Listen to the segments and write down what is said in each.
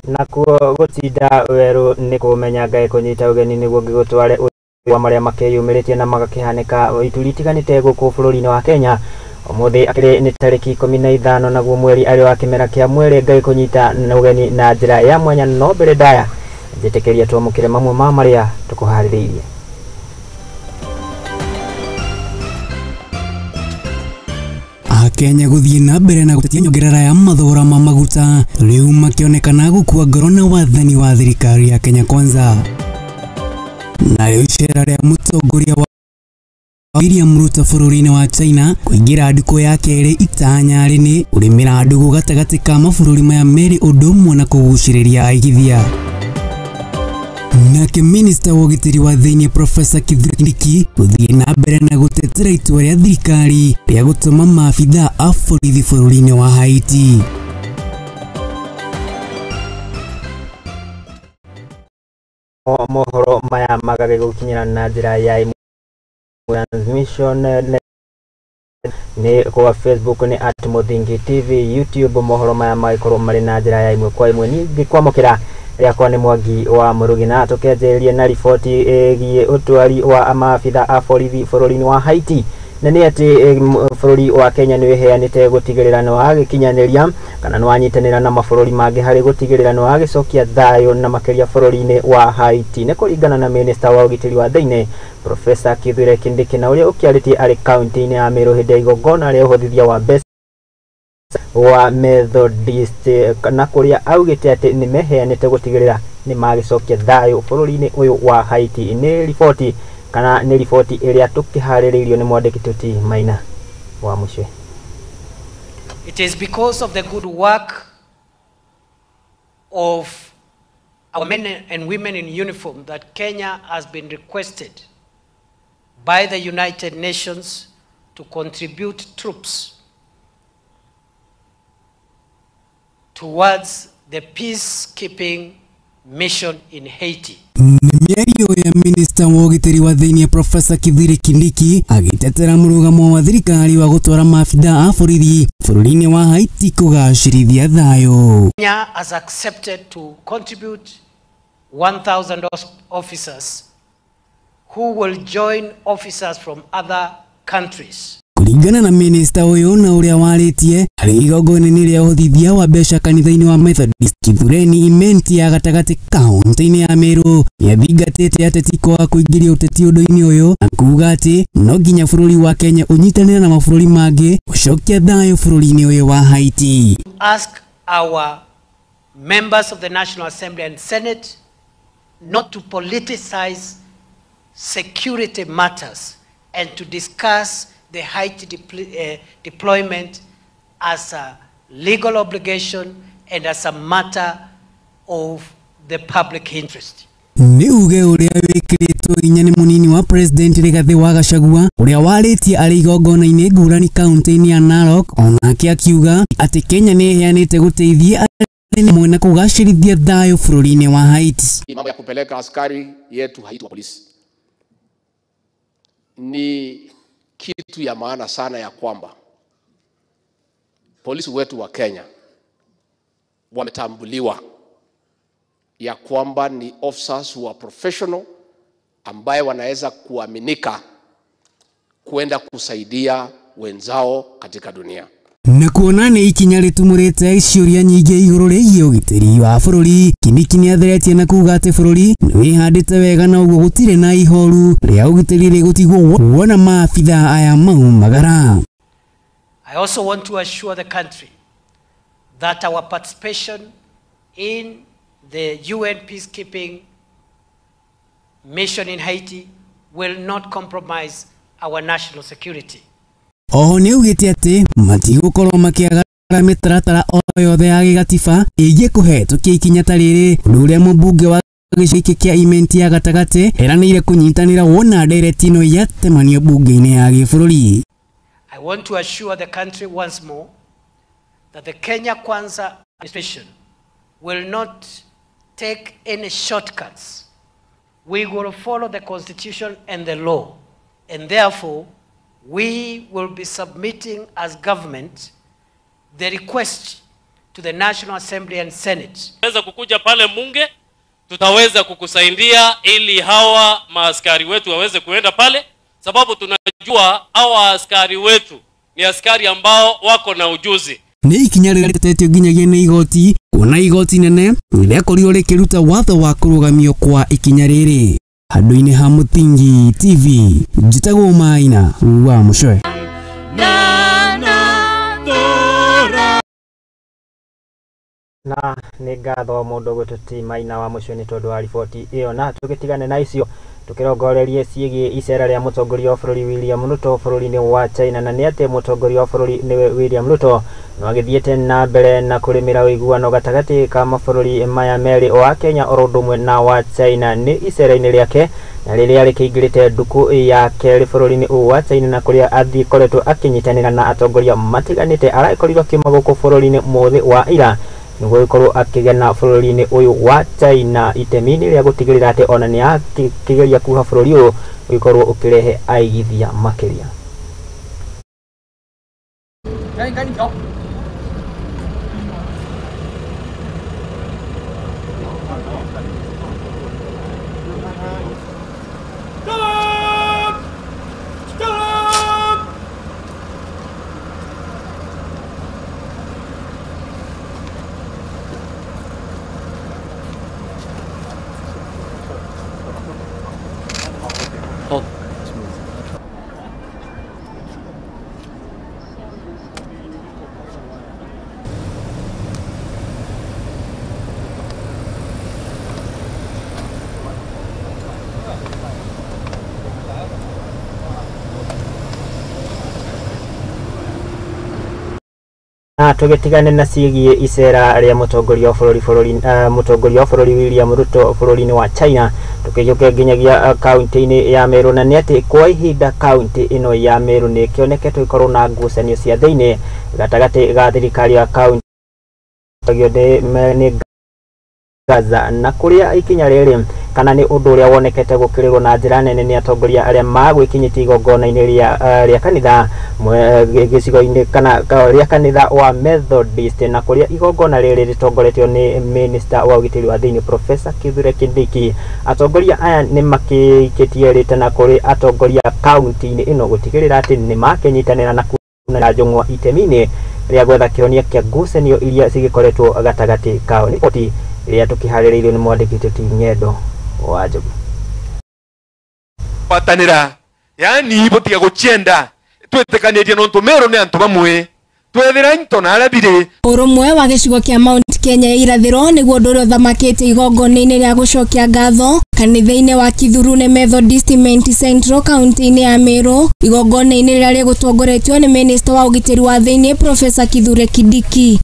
Nakuo gũtinda werũ nĩ kũmenya Ngai kũnyita ũgeni nĩguo ngĩgũtware wa marĩa makĩyumĩrĩtie na magakĩhanĩka ituri itiganĩte gũkũ bũrũri-inĩ wa Kenya. Ũmũthĩ akĩrĩ nĩ tarĩki 15 naguo mweri arĩ wa kĩmera kĩa mwere. Ngai kũnyita ũgeni na njĩra ya mwanya, no mbere ndaya njĩtĩkĩria twamũkĩre mamwe ma marĩa tũkũharĩrĩirie. Akenya gũthiĩ na mbere na gũtetia nyongerera ya mathogora ma maguta rĩu makĩonekana gũkua ngoro na wathani wa thirikari ya Kenya Kwanza. Narĩo icera rĩa mũtongoria wa William Ruto bũrũri-inĩ wa China kũingĩra ndukũ ya kerĩ itanya nĩ kũrĩmĩra ndũgũ gatagatĩ ka mabũrũri maya merĩ ũndũ ũmwe na kũgucĩrĩria aigithia. Nake minista wa ũgitĩri wa thĩinĩ Professor Kithure Kindiki gũthiĩ na mbere na gũtetera itua rĩa thirikari rĩa gũtũma maabithaa a borithi bũrũri-inĩ wa Haiti. Mohoro maya magagĩgũkinyĩra na njĩra ya transmission nĩ kwa Facebook nĩ at Muthingi TV, YouTube mohoro maya magĩkorwo marĩ na njĩra ya ĩmwe kwa ĩmwe. Ningĩ kwamũkĩra rĩakwa nĩ Mwangi wa Mũrugi, na tũkĩanjĩrĩria na riboti ĩgiĩ ũtwari wa maabitha a borithi bũrũri-inĩ wa Haiti. Na nĩ atĩ bũrũri wa Kenya nĩ wĩheanĩte gũtigĩrĩra nĩ wagĩkinyanĩria kana nĩ wanyitanĩra na mabũrũri mangĩ harĩ gũtigĩrĩra nĩ wagĩcokia thayũ na makĩria bũrũri-inĩ wa Haiti. Nĩ kũringana na minista wa ũgitĩri wa thĩinĩ Professor Kithure Kindiki, na ũrĩa ũkĩarĩtie arĩ kaunti-inĩ ya Meru hĩndĩ ya igongona rĩa ũhũthithia wa mbeca wa Methodist, na kũrĩa augĩte atĩ nĩ meheanĩte gũtigĩrĩra nĩ magĩcokia thayũ bũrũri-inĩ ũyũ wa Haiti. Nĩ riboti kana nĩ riboti ĩrĩa tũkĩharĩrĩirio nĩ mwandĩki Tuti Maina wa Mũciĩ. It is because of the good work of our men and women in uniform that Kenya has been requested by the United Nations to contribute troops towards the peacekeeping mission in Haiti. Nĩ mĩario ya minista wa ũgitĩri wa thĩinĩ Professor Kithure Kindiki agĩtetera mũrũgamo wa thirikari wa gũtwara maabithaa a borithi bũrũri-inĩ wa Haiti kũgacĩrithia thayũ. Kenya has accepted to contribute 1,000 officers who will join officers from other countries. Kũringana na minista ũyũ na ũrĩa warĩtie harĩ igongona-inĩ rĩa ũhũthithia wa mbeca kanitha-inĩ wa Methodist Kithureni Imenti ya gatagatĩ kaunti-inĩ ya Meru, nĩathingatĩte ateti kwaga kũingĩria ũteti ũndũ-inĩ ũyũ na kuuga atĩ no nginya bũrũri wa Kenya ũnyitanĩre na mabũrũri mangĩ gũcokia thayũ bũrũri-inĩ ũyũ wa Haiti. Ask our members of the National Assembly and Senate not to politicize security matters and to discuss the Haiti deployment as a legal obligation and as a matter of the public interest. Nĩ uge ũrĩa wĩkĩrĩtwo hinya nĩ mũnini wa President Rigathĩ wa Gachagua ũrĩa warĩtie arĩ igongona-inĩ ngũrani kaunti-inĩ ya Narok, onake akiuga atĩ Kenya nĩ ĩheanĩte gũteithia anene na kũgacĩrithia thayũ bũrũri-inĩ wa Haiti. Mambo ya kupeleka askari yetu Haiti wa polisi ni kitu ya maana sana, ya kwamba polisi wetu wa Kenya wametambuliwa ya kwamba ni officers who are professional ambaye wanaweza kuaminika kwenda kusaidia wenzao katika dunia. Na kuona nĩ ikinya rĩtumũrĩte ciũria nyingĩ igũrũ rĩgiĩ ũgitĩri wa bũrũri, Kindiki nĩatheretie na kuuga atĩ bũrũri nĩwĩhandĩte wega na ũguo gũtirĩ na ihoru rĩa ũgitĩri rĩgũtigwo wona maabithaa aya maumagara. I also want to assure the country that our participation in the UN peacekeeping mission in Haiti will not compromise our national security. Oho nĩaugĩte atĩ matigũkorwo makĩagarara mĩtaratara o yothe ya gĩgatiba ĩgiĩ kũhetũkia ikinya ta rĩrĩ, ũndũ ũrĩa mũmbunge wa gĩcigo gĩkĩ kĩa Imenti ya gatagatĩ eranĩire kũnyitanĩra wona ndereti ĩno yatemanio mbunge-inĩ ya gĩbũrũri. I want to assure the country once more that the Kenya Kwanza administration will not take any shortcuts. We will follow the constitution and the law, and therefore we will be submitting as government the request to the National Assembly and Senate. Weza kukuja pale bunge, tutaweza kukusaidia ili hawa maaskari wetu waweze kuenda pale, sababu tunajua hawa askari wetu ni askari ambao wako na ujuzi. Nĩ ikinya rĩrĩa rĩtetetio nginyagia nĩ igoti kuona igoti nene rĩakorirwo rĩkĩruta watho wa kũrũgamio kwa ikinya rĩrĩ. Handũ-inĩ ha Mũthingi TV, njĩtagwo Maina wa Mũcoe. Na nĩ ngatho mũndũ gwĩtwo ti Maina wa Mũcoe nĩ tondũ wa riboti ĩyo. Na tũgĩtigane na icio tũkĩrongorerie ciĩgiĩ icera rĩa mũtongoria wa bũrũri William Ruto bũrũri-inĩ wa China. Na nĩ atĩ mũtongoria wa bũrũri nĩwe William Ruto no agĩthiĩte na mbere na kũrĩmĩra ũiguano gatagatĩ ka mabũrũri maya merĩ wa Kenya oro ũndũ ũmwe na wa China nĩ icera-inĩ rĩake na rĩrĩa rĩkĩingĩrĩte ndukũ ya kerĩ bũrũri-inĩ ũyũ wa China, na kũrĩa athikoretwo akĩnyitanĩra na atongoria matiganĩte. Arakorirwo akiuma gũkũ bũrũri-inĩ mũthĩ wa ira nĩguo gũkorwo akĩgena bũrũri-inĩ ũyũ wa China itemi-inĩ rĩa gũtigĩrĩra atĩ ona nĩ akĩgeria kuha bũrũri ũyũ ũgĩkorwo ũkĩrehe aigithia makĩria. Na tũgĩtigane na ciĩgiĩ icera rĩa mũtongoria wa bũrũri mũtongoria wa bũrũri William Ruto bũrũri-inĩ wa China, tũkĩgĩũke nginyagia kaunti-inĩ ya Meru. Na nĩ atĩ kwa ihinda kaunti ĩno ya Meru nĩ ĩkĩoneketwo ĩkorwo na ngucanio cia thĩinĩ gatagatĩ ga thirikari ya kaunti nĩ Gaza, na kũrĩa ikinya rĩrĩ kana nĩ ũndũ ũrĩa wonekete gũkĩrĩrwo na njĩra nene nĩ atongoria arĩa magwĩkinyĩtie igongona-inĩ rĩa kanitha gĩcigo-inĩ kana rĩa kanitha wa Methodist, na kũrĩa igongona rĩrĩ rĩtongoretio nĩ Minister wa ũgitĩri wa thĩinĩ Professor Kithure Kindiki. Atongoria aya nĩ makĩikĩtie rĩtana kũrĩ atongoria kaunti-inĩ ĩno gũtigĩrĩra atĩ nĩ makĩnyitanĩra na kuna njũng'wa itemi-inĩ rĩa gwetha kĩhonia kĩa ngucanio iria cigĩkoretwo gatagatĩ kao. Nĩ riboti ĩrĩa tũkĩharĩrĩirio nĩ mwandĩki ti Ng'endo wa Njogu. Gwatanĩra yani botiga gũchienda twĩtĩkanĩtie nontu Meru nĩ antu bamwe twethera into na arĩa birĩ. Ũrũmwe wa gĩcigo kĩa Mount Kenya ya irathĩro nĩguo ũndũ ũrĩa ũthamakĩte igongona-inĩ rĩa gũcokia ngatho kanitha-inĩ wa Kithurune Methodist Menti Central kaunti-inĩ ya Meru, igongona-inĩ rĩrĩa rĩgũtongoretio nĩ Minister wa ũgitĩri wa thĩinĩ Professor Kithure Kindiki.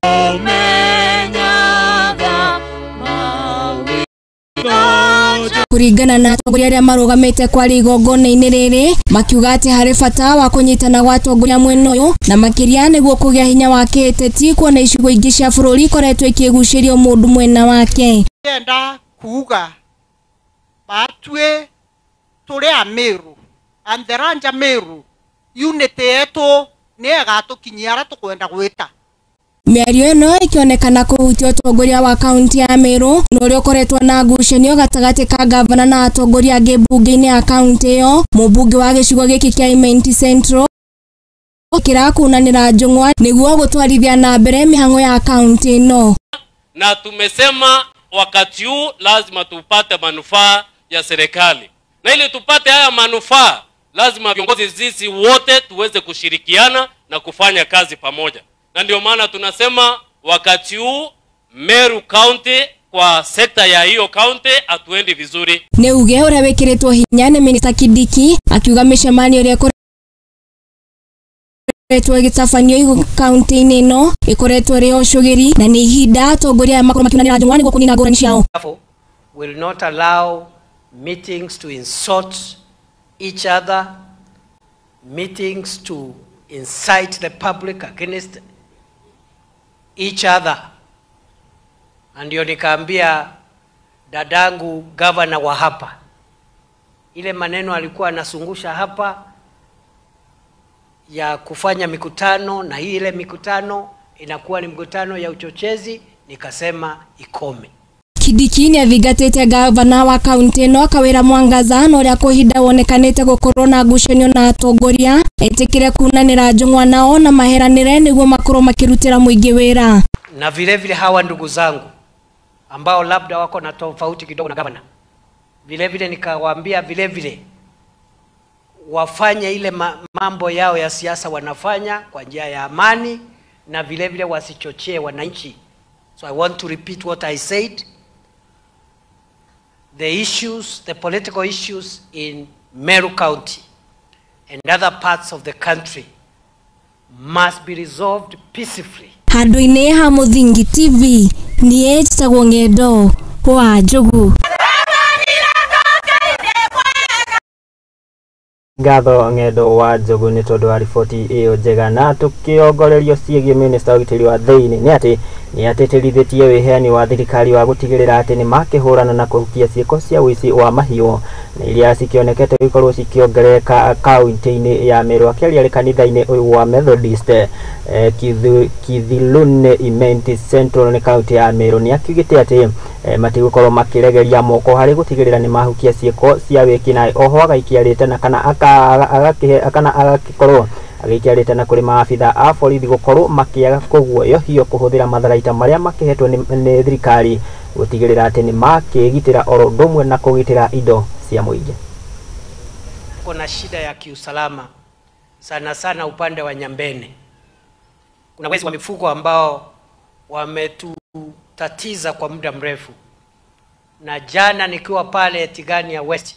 Kũringana na atongoria arĩa marũgamĩte kwarĩ igongona-inĩ rĩrĩ, makiuga atĩ harĩ bata wa kũnyitana gwa atongoria mwena ũyũ na makĩria nĩguo kũgĩa hinya wa kĩũteti, kuona icigo ingĩ cia bũrũri ikoretwo ikĩgucĩrio mũndũ mwena wake. Ndĩrenda kuuga batue tũrĩ a Meru and the Ranja Meru unity yetu nĩ ĩgatũkinyia harĩa tũkwenda gwĩta. Mĩario ĩno ĩkĩonekana kũhutia ũtongoria wa kaunti ya Meru na ũrĩa ũkoretwo na ngucanio gatagatĩ ka gavana na atongoria angĩ mbunge-inĩ ya kaunti ĩyo. Mũmbunge wa gĩcigo gĩkĩ kĩa Imenti Central kĩrakunanĩra njũng'wa nĩguo gũtwarithia na mbere mĩhang'o ya kaunti ĩno. Na tumesema wakati huu lazima tupate manufaa ya serikali, na ili tupate haya manufaa lazima viongozi sisi wote tuweze kushirikiana na kufanya kazi pamoja. Na ndio maana tunasema wakati huu Meru County kwa sekta ya hiyo county hatuendi vizuri. Nĩ uge ũrĩa wĩkĩrĩtwo hinya nĩ Minister Kindiki akiuga mĩcemanio ĩrĩa ĩkoretwo ĩgĩtabanio kaunti-inĩ ĩno ĩkoretwo ĩrĩ ya ũcũgĩri na nĩ ihinda atongoria aya makorwo makĩonanĩra njũng'wa nĩguo kũnina ngũrani ciao. Will not allow meetings to insult each other, meetings to incite the public against each other. Na ndio nikaambia dadangu governor wa hapa, ile maneno alikuwa anasungusha hapa ya kufanya mikutano na ile mikutano inakuwa ni mkutano ya uchochezi, nikasema ikome. Kindiki nĩathingatĩte gavana wa kaunti ĩno Kawĩra Mwangaza na ũrĩa kwa ihinda wonekanĩte gũkorwo na ngucanio na atongoria etĩkĩre kunanĩra njũng'wa nao na maheranĩre nĩguo makorwo makĩrutĩra mũingĩ wĩra. Na vile vile hawa ndugu zangu ambao labda wako na tofauti kidogo na gavana, vile vile nikawaambia vile vile wafanye ile mambo yao ya siasa wanafanya kwa njia ya amani, na vile vile wasichochee wananchi. So I want to repeat what I said. The issues, the political issues in Meru County and other parts of the country must be resolved peacefully. Handũ-inĩ ha Mũthingi TV niĩ njĩtagwo Ng'endo wa Njogu. Ngatho Ng'endo wa Njogu nĩ tondũ wa riboti ĩyo njega. Na tũkĩongorerio ciĩgiĩ minista wa ũgitĩri wa thĩinĩ nĩ atĩ nĩ atĩtĩrithĩtie wĩheani wa thirikari wa gũtigĩrĩra atĩ nĩ makĩhũrana na kũhukia ciĩko cia ũici wa mahiũ na iria cikĩonekete gũkorwo cikĩongerereka kaunti-inĩ ya Meru. Akĩaria arĩ kanitha-inĩ ũyũ wa Methodist Kithilune Imenti Central nĩ kaunti ya Meru, nĩ akiugĩte atĩ matigũkorwo makĩregeria moko harĩ gũtigĩrĩra nĩ mahukia ciĩko cia wĩkinaĩ. Oho agaikia rĩtana kana agakĩkorwo agĩikia rĩtana kũrĩ maabitha a borithi gũkorwo makĩaga kũguoyohio kũhũthĩra matharaita marĩa makĩhetwo nĩ thirikari gũtigĩrĩra atĩ nĩ makĩgitĩra oro ũndũ ũmwe na kũgitĩra indo cia mũingĩ. Kuna shida ya kiusalama sana sana upande wa Nyambene. Kuna wezi wa mifugo ambao wametutatiza kwa muda mrefu, na jana nikiwa pale Tigania West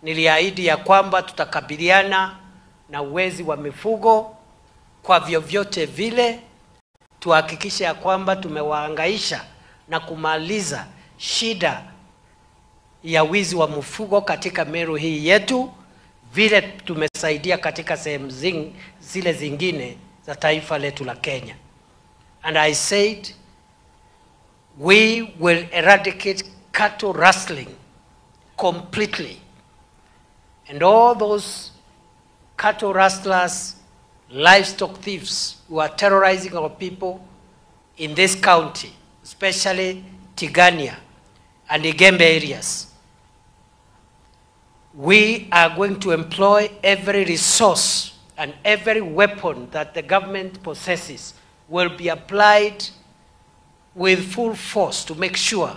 niliahidi ya kwamba tutakabiliana na wezi wa mifugo kwa vyovyote vile, tuhakikishe ya kwamba tumewahangaisha na kumaliza shida ya wizi wa mifugo katika Meru hii yetu, vile tumesaidia katika sehemu zile zingine za taifa letu la Kenya. And I said we will eradicate cattle rustling completely, and all those cattle rustlers, livestock thieves who are terrorizing our people in this county, especially Tigania and Igembe areas. We are going to employ every resource and every weapon that the government possesses will be applied with full force to make sure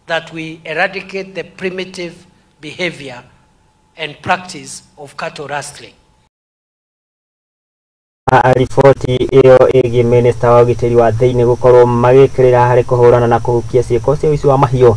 that we eradicate the primitive behavior and practice of cattle rustling. Riboti ĩyo ĩgiĩ minista wa ũgitĩri wa thĩinĩ gũkorwo magĩkĩrĩra harĩ kũhũrana na kũhukia ciĩko cia ũici wa mahiũ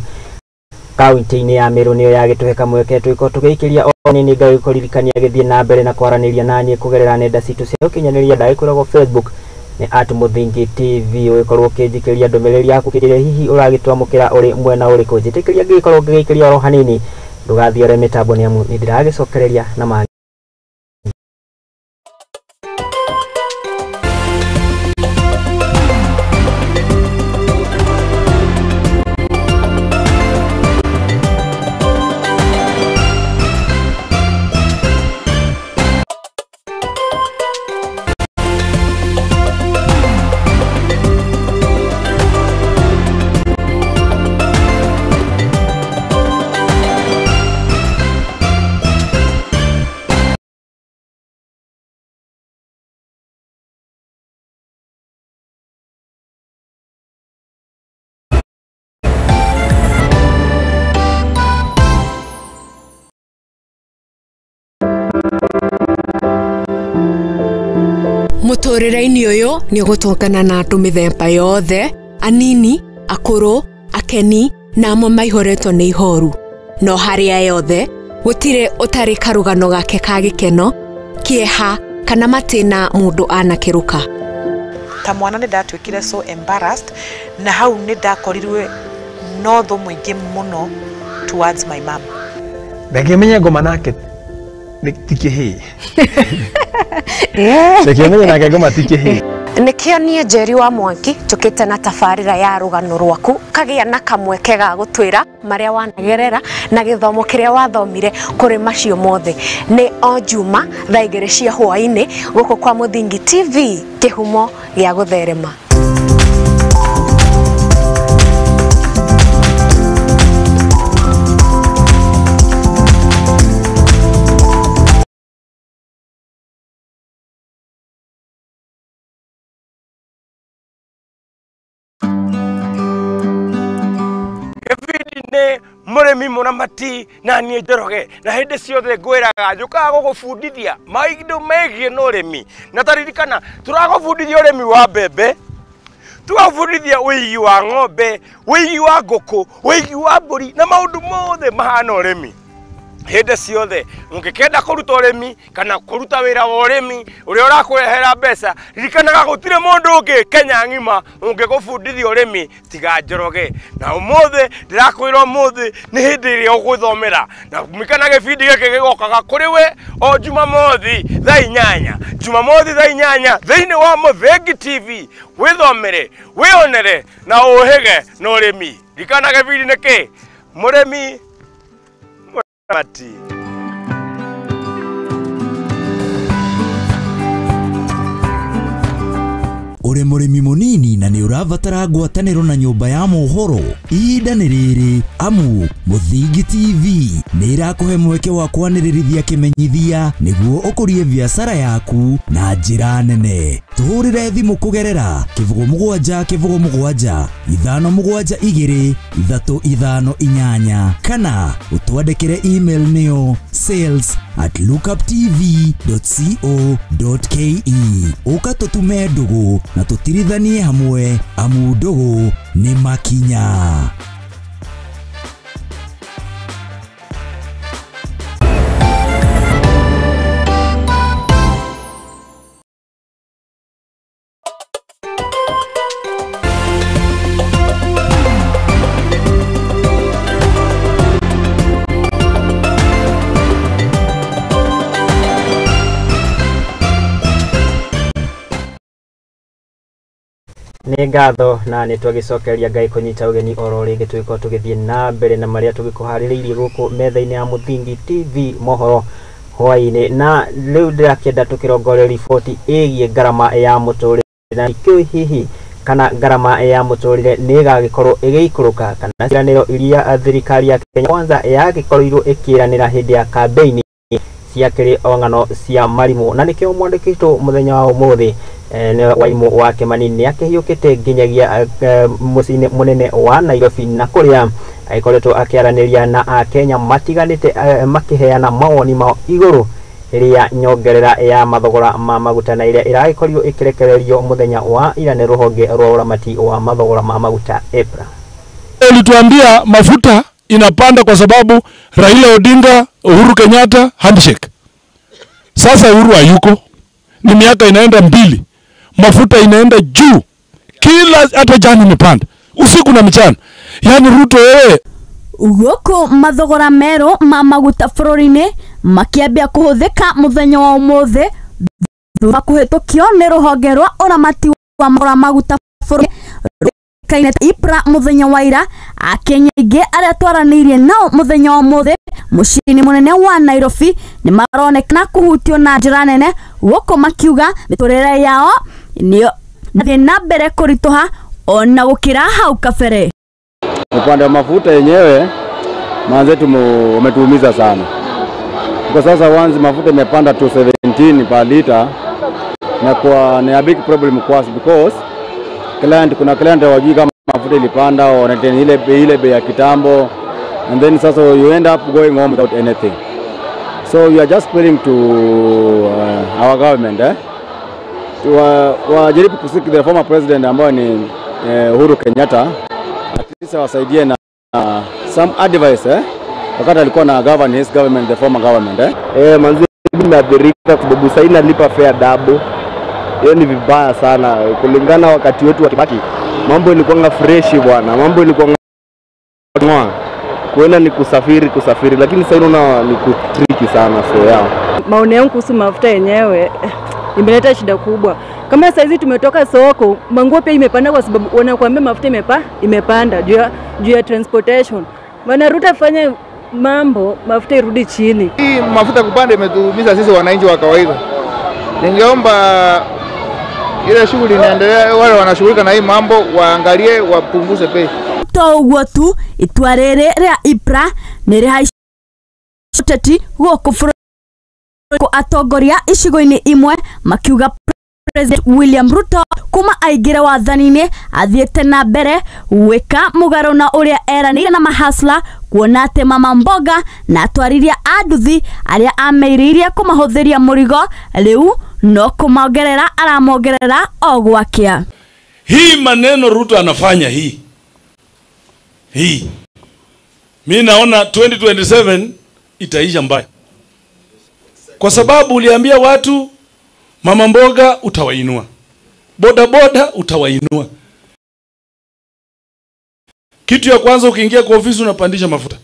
kaunti-inĩ ya Meru nĩyo yagĩtũhe kamweke twĩko tũgĩikĩria o nini. Ngagĩkũririkania gĩthiĩ na mbere na kwaranĩria naniĩ kũgerera nenda citũ cia ũkinyanĩria, ndagĩkoragwo Facebook nĩ @Mũthingi TV, ũgĩkorwo ũkĩnjikĩria ndũmĩrĩri yaku kĩrĩa hihi ũragĩtwamũkĩra ũrĩ mwena ũrĩkũ. Njĩtĩkĩria ngĩgĩkorwo ngĩgĩikĩria oro hanini, ndũgathiore mĩtambo nĩ amu nĩ ndĩragĩcokereria na mangĩ. Mũtũrĩre-inĩ ũyũ nĩ ũgũtũngana na andũ mĩthemba yothe, anini, akũrũ, akeni na amwe maihũrĩtwo nĩ ihoru. No harĩa yothe gũtirĩ ũtarĩ karũgano gake ka gĩkeno, kĩeha kana matĩna mũndũ anakĩrũka. Ta mwana nĩ ndatuĩkire so embarrassed, na hau nĩ ndakorirwe no thũ mũingĩ mũno towards my mom. Ndangĩmenya ngoma nake ti kĩhĩĩ. Ndangĩmenya nake ngoma ti kĩhĩĩ. Nĩkĩo niĩ Njeri wa Mwangi njũkĩte na tabarĩra ya rũgano rwaku kagĩa na kamweke ga gũtwĩra marĩa wanagerera na gĩthomo kĩrĩa wathomire kũrĩ macio mothe. Nĩ o Juma thaa 2 cia hwaĩ-inĩ gũkũ kwa Mũthingi TV, kĩhumo gĩa gũtherema. Mũrĩmi mũramati na niĩ Njoroge, na hĩndĩ ciothe ngwĩraga njũkaga gũgũbundithia maũndũ megiĩ na ũrĩmi. Na taririkana tũragũbundithia ũrĩmi wa mbembe, tũgabundithia ũigi wa ng'ombe, ũigi wa ngũkũ, ũigi wa mbũri na maũndũ mothe mahana ũrĩmi. Hĩndĩ ciothe ũngĩkenda kũruta ũrĩmi kana kũruta wĩra wa ũrĩmi ũrĩa ũrakũrehera mbeca, ririkanaga gũtirĩ mũndũ ũngĩ Kenya ng'ima ũngĩgũbundithia ũrĩmi tiga Njoroge. Na ũmũthĩ ndĩrakwĩra ũmũthĩ nĩ hĩndĩ ĩrĩa ũgwĩthomera, na mikana gĩbindi gĩkĩ gĩgokaga kũrĩ we o Jumamothi thaa 8, Jumamothi thaa 8 thĩinĩ wa Mũthengi TV. Wĩthomere, wĩonere na ũhĩge na ũrĩmi. Ririkana gĩbindi nĩ kĩ? Mũrĩmi Mati. Uri mũrĩmi mũnini na nĩ ũrabatara ngwatanĩro na nyũmba ya mohoro, ihinda nĩ rĩrĩ amu Mũthingi TV nĩ ĩrakũhe mweke wa kwanĩrĩrithia kĩmenyithia nĩguo ũkũrie biacara yaku na njĩra nene. Tũhũrĩre thimũ kũgerera 07 07 5 7 2 3 5 8 kana ũtwandĩkĩre email nĩyo sales@lookuptv.co.ke. Ũka tũtume ndũgũ na tũtirithanie hamwe amu ndũgũ nĩ makinya. Nĩ ngatho na nĩ twagĩcokeria Ngai kũnyita ũgeni oro rĩngĩ tũgĩkorwo tũgĩthiĩ na mbere na marĩa tũgĩkũharĩrĩirie gũkũ metha-inĩ ya Mũthingi TV mohoro hwaĩ-inĩ. Na rĩu ndĩrakĩenda tũkĩrongore riboti ĩgiĩ ngarama ya mũtũrĩre na ikĩũĩ hihi kana ngarama ya mũtũrĩre nĩ ĩgagĩkorwo ĩgĩikũrũka kana ciĩranĩro iria thirikari ya Kenya Kwanza yagĩkorirwo ĩkĩranĩra hĩndĩ ya kambĩini ciakĩrĩ o ng'ano cia marimũ. Na nĩkĩo mwandĩkĩtwo mũthenya wa ũmũthĩ Waimu wa Kimani nĩ akĩhiũkĩte nginyagia mũciĩ-inĩ mũnene wa Nairobi na kũrĩa agĩkoretwo akĩaranĩria na Akenya matiganĩte makĩheana mawoni mao igũrũ rĩa nyongerera ya mathogora ma maguta na ĩrĩa ĩragĩkorirwo ĩkĩrekererio mũthenya wa ira nĩ rũhonge rwa ũramati wa mathogora ma maguta EPRA. Ulituambia mafuta inapanda kwa sababu Raila Odinga, Uhuru Kenyatta handshake. Sasa Uhuru hayuko, ni miaka inaenda 2, mafuta inaenda juu, kila hata jana imepanda usiku na mchana. Yani Ruto wewe. Gũkũ mathogora merũ ma maguta bũrũri-inĩ makĩambia kũhũthĩka mũthenya wa ũmũthĩ thutha kũhĩtũkio nĩ rũhonge rwa ũramati wa mathogora maguta bũrũri IPRA mũthenya wa ira. Akenya aingĩ arĩa twaranĩirie nao mũthenya wa ũmũthĩ mũciĩ-inĩ mũnene wa Nairobi nĩ maronekana kũhutio na njĩra nene gũkũ makiuga mĩtũrĩre yao nĩyo nathiĩ na mbere kũritũha ona gũkĩra hau kabere. Upande wa mafuta yenyewe manzetu umetuumiza sana. Kwa sasa once mafuta imepanda 217 per liter, na kwa ni a big problem kwa us because client, kuna client hawajui kama mafuta ilipanda au ile bei ya kitambo, and then sasa you end up going home without anything. So we are just praying to our government wajaribu kusiki the former president ambaye ni Uhuru Kenyatta, at least wasaidie na some advice wakati alikuwa na govern his government, the former government. Manzi nimeathirika kwa sababu sasa nalipa fare double. Hiyo ni vibaya sana kulingana wakati wetu wa Kibaki. Mambo ilikuwa fresh bwana, mambo ilikuwa ngoa. Kuenda ni kusafiri lakini sasa unaona ni kutriki sana so yao. Maoni yangu kuhusu mafuta yenyewe imeleta shida kubwa. Kama sasa hizi tumetoka soko, manguo pia imepanda kwa sababu wanakuambia mafuta imepanda juu ya transportation. Maana Ruto fanya mambo mafuta irudi chini. Hii mafuta kupanda imetuumiza sisi wananchi wa kawaida. Ningeomba ile shughuli inaendelea, wale wanashughulika na hii mambo waangalie wapunguze bei. To uguo tu itua rĩrĩ rĩa IPRA nĩ rĩhaicĩte gũkũ bũrũri atongoria icigo-inĩ imwe makiuga President William Ruto kuma aingĩre wathani-inĩ athiĩte na mbere gwĩka mũgarũ na ũrĩa eranĩire na mahasla, kuona atĩ mama mboga na atwarithia a nduthi arĩa ameirĩirie kũmahũthĩria mũrigo rĩu no kũmongerera aramongerera o gwakĩa. Hii maneno Ruto anafanya hii, mi naona 2027 itaisha mbaya, kwa sababu uliambia watu mama mboga utawainua, boda boda utawainua. Kitu ya kwanza ukiingia kwa ofisi unapandisha mafuta.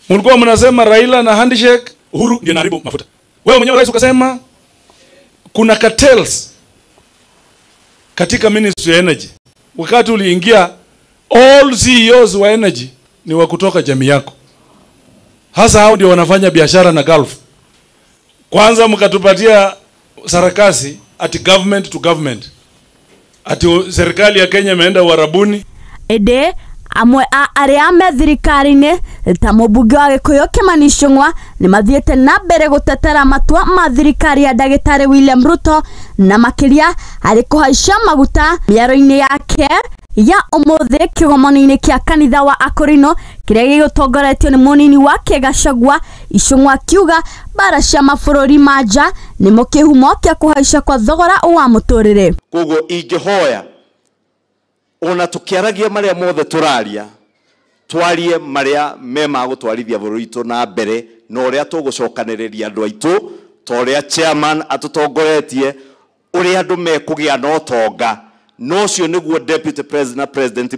Mlikuwa mnasema Raila na handshake, Uhuru ndio anaharibu mafuta. Wewe mwenyewe rais ukasema kuna cartels katika Ministry ya Energy. Wakati uliingia all CEOs wa energy ni wa kutoka jamii yako. Hasa hao ndio wanafanya biashara na Gulf. Kwanza mkatupatia sarakasi ati government to government. Ati serikali ya Kenya imeenda Uarabuni. Ede amwe a arĩa me thirikari-inĩ ta mũmbunge wa Gĩkũyũ Kimani Ichung'wa nĩ mathiĩte na mbere gũtetera matua ma thirikari ya ndagĩtarĩ William Ruto na makĩria harĩ kũhaicia maguta mĩario-inĩ yake ya ũmũthĩ kĩgomano-inĩ kĩa kanitha wa Akorino kĩrĩa gĩgũtongoretio nĩ mũnini wake Gachagua. Ichung'wa akiuga bara cia mabũrũri ma nja nĩmo kĩhumo kĩa kũhaica kwa thogora wa mũtũrĩre. Koguo ingĩhoya ona tukiaragia maria mothe turaria, twarie maria me ma gutwarithia bũrũri witũ na mbere na ũrĩa tũgũcokanĩrĩria andũ aitũ ta ũrĩa chairman atũtongoretie ũrĩa andũ mekũgĩa na ũtonga, na ũcio nĩguo deputy president na president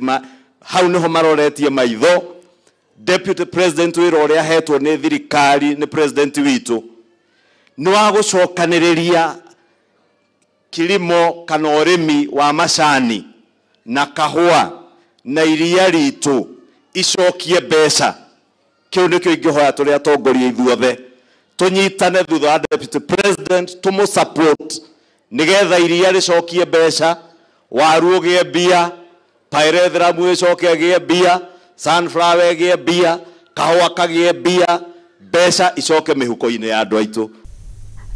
hau nĩho maroretie maitho. Deputy president wĩra ũrĩa ahetwo nĩ thirikari nĩ president witũ nĩ wa gũcokanĩrĩria kilimo kana ũrĩmi wa macani na kahũa na iria ritũ icokie mbeca. Kĩu nĩkĩo ingĩhoya tũrĩ atongoria ithuothe tũnyitane thutha wa deputy president tũmũ support nĩgetha iria rĩcokie mbeca, waru ũgĩe mbia, pyrethrum ĩcoke ĩgĩe mbia, sunflower ĩgĩe mbia, kahũa kagĩe mbia, mbeca icoke mĩhuko-inĩ ya andũ aitũ.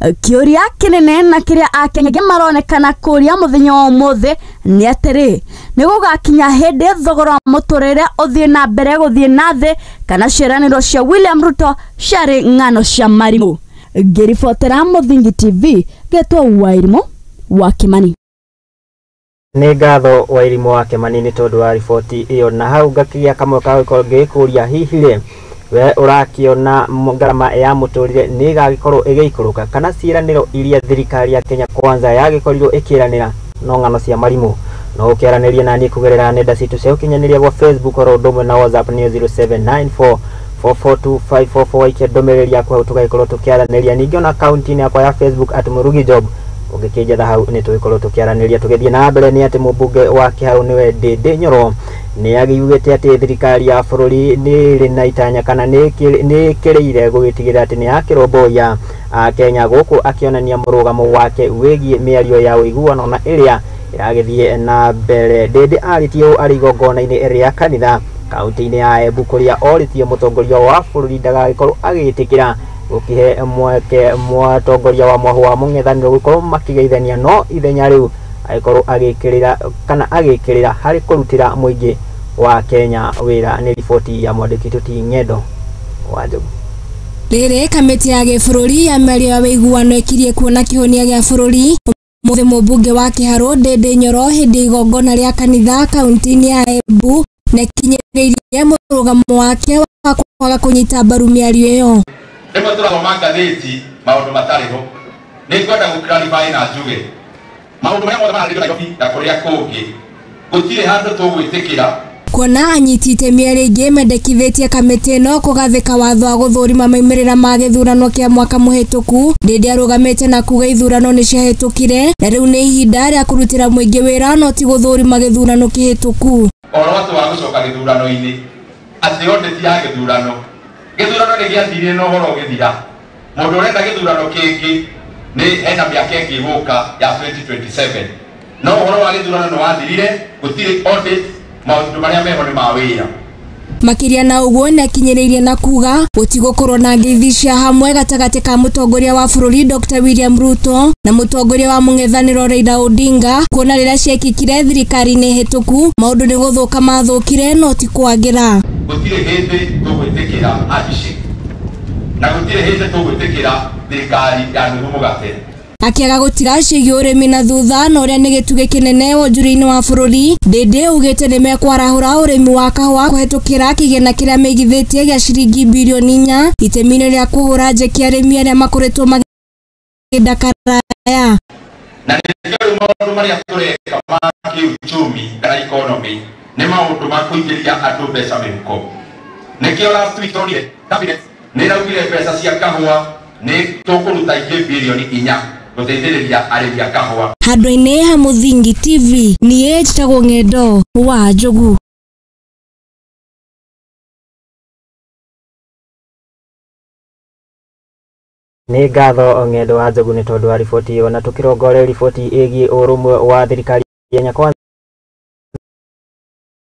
Kĩũria kĩnene na kĩrĩa Akenya maronekana kũria mũthenya wa ũmũthĩ nĩ atĩrĩ, nĩ gũgakinya hĩndĩ thogora wa mũtũrĩre ũthiĩ na mbere gũthiĩ na thĩ kana ciĩranĩro cia William Ruto ciarĩ ng'ano cia marimũ? Ngĩribotera Mũthingi TV ngetwo Wairimũ wa Kimani. Nĩ ngatho Wairimũ wa Kimani nĩ tondũ wa riboti ĩyo, na hau ngakĩgĩa kamwe ka gũkorwo ngĩkũria hihi rĩ we ũrakĩona ngarama ya mũtũrĩre nĩ ĩgagĩkorwo ĩgĩikũrũka kana ciĩranĩro iria thirikari ya Kenya Kwanza yagĩkorirwo ĩkĩranĩra no ng'ano cia marimũ? No ũkĩaranĩria naniĩ kũgerera nenda citũ cia ũkinyanĩria gwa Facebook oro ũndũ ũmwe na WhatsApp nĩ 0794 442544. Waikia ndũmĩrĩri yaku hau tũgagĩkorwo tũkĩaranĩria. Ningĩ ona akaunti-inĩ yakwa ya Facebook at Murugi Job ũngĩkĩnjetha hau nĩ tũgĩkorwo tũkĩaranĩria. Tũgĩthiĩ na mbere nĩ atĩ mũmbunge wa Kĩharũ nĩwe Ndĩndĩ Nyoro nĩ agĩugĩte atĩ thirikari ya bũrũri nĩ ĩrĩ na itanya kana nĩ ĩkĩrĩire gũgĩtigĩrĩra atĩ nĩ yakĩrũmbũiya Akenya, gũkũ akĩonania mũrũgamo wake wĩgiĩ mĩario ya ũiguano na ĩrĩa ĩragĩthiĩ na mbere. Ndĩndĩ arĩtie ũũ arĩ igongona-inĩ rĩa kanitha kaunti-inĩ ya Embu kũrĩa orĩtie mũtongoria wa bũrũri ndagagĩkorwo agĩtĩkĩra gũkĩhe mweke mũtongoria wa mwahũ wa mũng'ethanĩro gũkorwo makĩgeithania, no ithenya rĩu agĩkorwo agĩkĩrĩra kana agĩkĩrĩra harĩ kũrutĩra mũingĩ wa Kenya wĩra. Nĩ riboti ya mwandĩki Tuti Ng'endo wa Njogu. Rĩrĩ kamĩtĩ ya gĩbũrũri ya mĩario ya ũiguano ĩkirie kuona kĩhonia gĩa bũrũri ũmũthĩ mũmbunge wa Kĩharũ Ndĩndĩ Nyoro hĩndĩ ya igongona rĩa kanitha kaunti-inĩ ya Embu na ĩkinyĩrĩirie mũrũgamo wake wa kwaga kũnyita mbaru mĩario ĩyo. Rĩmwe tũrathoma ngathĩti maũndũ matarĩ ho, nĩ ngwenda gũ clarify na njuge maũndũ marĩa mothe mararĩrio Nairobi na kũrĩa kũngĩ gũtirĩ handũ tũgwĩtĩkĩra. Kuona anyiti itemi arĩa aingĩ mendekithĩtie kamĩtĩ ĩno kũgathĩka watho wa gũthũrima maumĩrĩra ma gĩthurano kĩa mwaka mũhĩtũku, Ndĩndĩ arũgamĩte na kuga ithurano nĩ ciahĩtũkire na rĩu nĩ ihinda rĩa kũrutĩra mũingĩ wĩra no ti gũthũrima gĩthurano kĩhĩtũku. Ũhoro wa gũcoka gĩthurano-inĩ atĩ audit ya gĩthurano, gĩthurano nĩ gĩathirire na ũhoro ũgĩthira. Mũndũ ũrenda gĩthurano kĩngĩ nĩ hena mĩaka ĩngĩ ĩgũka ya 2027, no ũhoro wa gĩthurano nĩ wathirire, gũtirĩ audit, maũndũ marĩa meho nĩ ma wĩra. Makĩria na ũguo nĩakinyĩrĩirie na kuga gũtigũkorwo na ngeithi cia hamwe gatagatĩ ka mũtongoria wa bũrũri Dr. William Ruto na mũtongoria wa mũng'ethanĩro Raila Odinga, kuona rĩrĩa ciekĩkire thirikari-inĩ hĩtũku maũndũ nĩ gũthũka mathũkire no ti kwagĩra. Gũtirĩ hĩndĩ tũgwĩtĩkĩra handshake na gũtirĩ hĩndĩ tũgwĩtĩkĩra thirikari ya nuthu mũgate. Akĩaga gũtiga ciĩgiĩ ũrĩmi na thutha na ũrĩa nĩ gĩtugĩ kĩnene wonjoria-inĩ wa bũrũri, Ndĩndĩ augĩte nĩmekwarahũra ũrĩmi wa kahũa kũhetũkĩra kĩgĩna kĩrĩa meigithĩtie gĩa ciringi birioni 4 itemi-inĩ rĩa kũhũra njeki arĩmi arĩa makoretwo magĩthinda karaya. Na nĩkĩo rĩu maũndũ marĩa tũreka ma kĩuchumi kana economy nĩ maũndũ ma kũingĩria andũ mbeca mĩhuko. Nĩkĩo last week tũronire cabinet nĩ ĩraugire mbeca cia kahũa nĩ tũkũruta ingĩ birioni 4 gũteithĩrĩria arĩmi a kahũa. Handũ-inĩ ha Mũthingi TV, niĩ njĩtagwo Ng'endo wa Njogu. Nĩ ngatho Ng'endo wa Njogu nĩ tondũ wa riboti ĩyo, na tũkĩrongore riboti ĩgiĩ ũrũmwe wa thirikari ya Kenya Kwanza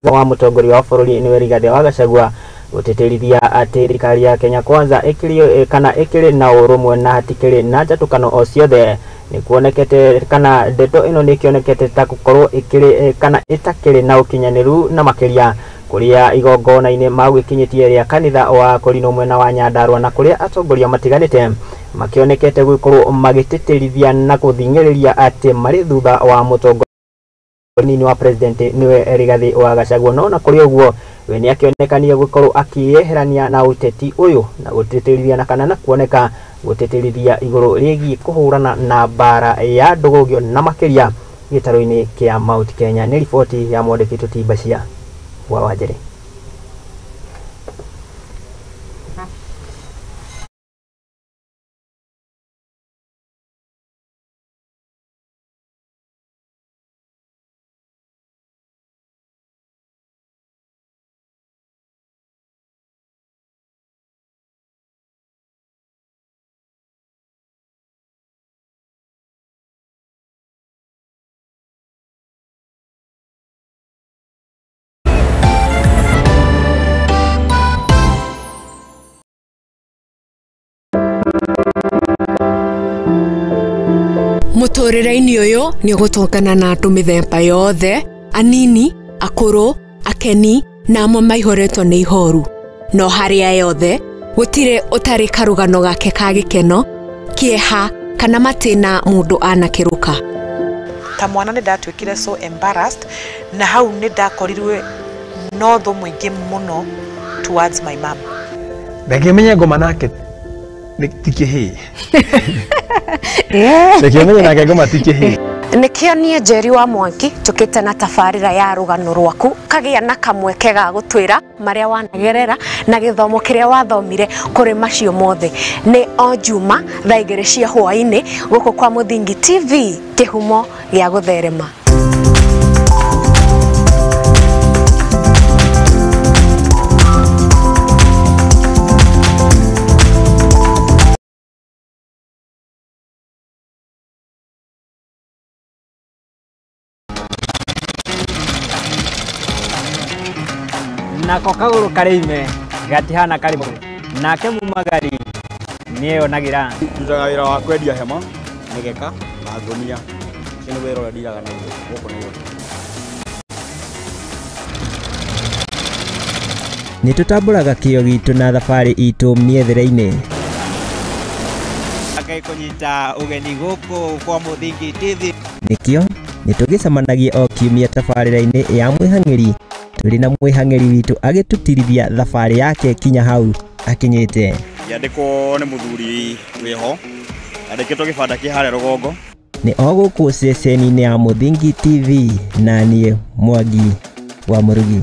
wa mũtongoria wa bũrũri nĩwe Rigathĩ wa Gachagua gũtĩtĩrithia atĩ thirikari ya Kenya Kwanza ĩkĩrĩ kana ĩkĩrĩ na ũrũmwe na hatikĩrĩ na njatũkano o ciothe. Nĩ kuonekete kana ndeto ĩno nĩ ĩkĩonekete ta gũkorwo ĩkĩrĩ kana ĩtakĩrĩ na ũkinyanĩru, na makĩria kũrĩa igongona-inĩ magwĩkinyĩtie rĩa kanitha wa Korino mwena wa Nyandarua, na kũrĩa atongoria matiganĩte makĩonekete gũkorwo magĩtĩtĩrithia na gũthing'ĩrĩria atĩ marĩ thutha wa mũtongoria nini wa president niwe Rigathĩ wa Gachagua. No na kũrĩ ũguo we nĩ akĩonekania gũkorwo akĩyeherania na ũteti ũyũ na gũtĩtĩrithia na kana na kuoneka gũtĩtĩrithia igũrũ rĩgiĩ kũhũrana na mbara ya ndũgũgio na makĩria gĩtarũ-inĩ kĩa Mount Kenya. Nĩ riboti ya mwandĩki Tũtimbacia wa Wanjĩrĩ. Mũtũrĩre-inĩ ũyũ nĩ ũgũtũngana na andũ mĩthemba yothe, anini, akũrũ, akeni na amwe maihũrĩtwo nĩ ihoru. No harĩa yothe gũtirĩ ũtarĩ karũgano gake ka gĩkeno, kĩeha kana matĩna mũndũ anakĩrũka. Ta mwana nĩ ndatuĩkire so embarrassed, na hau nĩ ndakorirwe no thũ mũingĩ mũno towards my mom. Reke menye ngoma nake ti kĩhĩĩ. Reke menye nake ngoma ti kĩhĩĩ. Nĩkĩo niĩ Njeri wa Mwangi njũkĩte na tabarĩra ya rũgano rwaku, kagĩa na kamweke ga gũtwĩra marĩa wanagerera na gĩthomo kĩrĩa wathomire kũrĩ macio mothe. Nĩ o Juma thaa 2 cia hwaĩ-inĩ gũkũ kwa Mũthingi TV, kĩhumo gĩa gũtherema. Nako kagũrũ karĩime gatihana karĩ nake mumagari nĩeyonagĩra. Ndutaga wĩra wa kwendia hema, mĩgeka na ngũnia. Ũcio nĩ wĩra ũrĩa ndiraga naguo gũkũ Nairobi. Nĩ tũtambũraga kĩo gitũ na thabarĩ itũ mĩethere-inĩ. Ngai kũnyita ũgeni gũkũ kwa Mũthingi TV. Nĩkĩo nĩ tũgĩcemanagia o kiumia tabarĩra-inĩ ya mwĩhang'ĩri tũrĩ na mwĩhang'ĩri witũ agĩtũtirithia thabarĩ yake kinya hau akinyĩte. Yandĩkwo nĩ mũthuri wĩho, yandĩkĩtwo gĩbanda kĩ harĩa rũgongo. Nĩ o gũkũ ceceni-inĩ ya Mũthingi TV na niĩ Mwangi wa Mũrugi.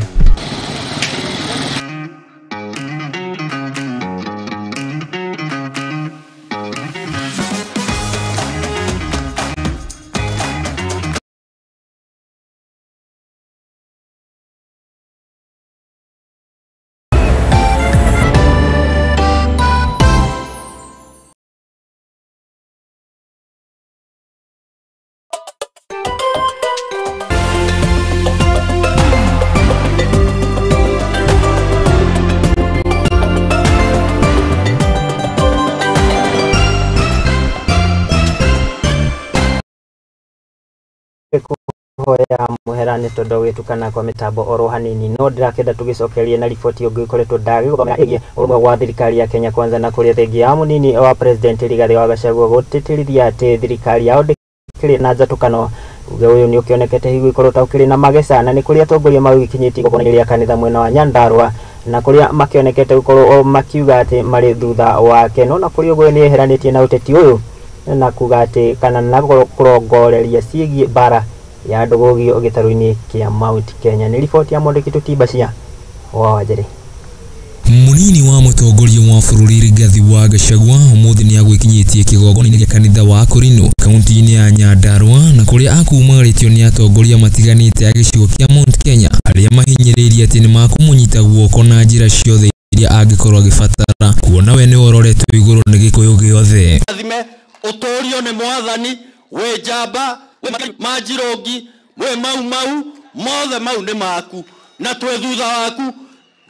Tũgĩkũhoya mũhera nĩ tondũ gwĩtukana kwa mĩtambo oro hanini, no ndĩrakĩenda tũgĩcokerie na riboti ũngĩ ũkoretwo ndagĩgũthomera ĩgiĩ ũrũmwe wa thirikari ya Kenya Kwanza, na kũrĩa thengia ya mũnini wa president Rigathĩ wa Gachagua gũtĩtĩrithia atĩ thirikari yao ndĩkĩrĩ na njatũkano. Uge ũyũ nĩ ũkĩonekete hihi gũkorwo ta ũkĩrĩ na mageca, na nĩ kũrĩa atongoria magĩkinyĩtie igongona rĩa kanitha mwena wa Nyandarua, na kũrĩa makĩonekete gũkorwo makiuga atĩ marĩ thutha wake. No na kũrĩ ũguo nĩ eheranĩtie na ũteti ũyũ na kuga atĩ kana na kũrongoreria ciĩgiĩ mbara ya ndũgũgio gĩtarũ-inĩ kĩa Mount Kenya. Nĩ riboti ya mwandĩki Tũtimbacia wa Wanjĩrĩ. Munini wa mũtongoria wa bũrũri Rigathi wa Gachagua ũmũthĩ nĩ agwĩkinyĩtie kĩgongona-inĩ gĩa kanitha wa Kũrinũ kaunti-inĩ ya Nyandarua, na kũrĩa akumagarĩtio nĩ atongoria matiganĩte a gĩcigo kĩa Mount Kenya arĩa mahinyĩrĩirie atĩ nĩ makũmũnyita guoko na njĩra ciothe iria angĩkorwo agĩbatara, kuona we nĩwe ũroretwo igũrũ nĩ Gĩkũyũ gĩothe. Athime ũtũrio nĩ mwathani wĩ njamba wĩ manjirũngi wĩ mau mau mothe mau nĩ maku na twĩ thutha waku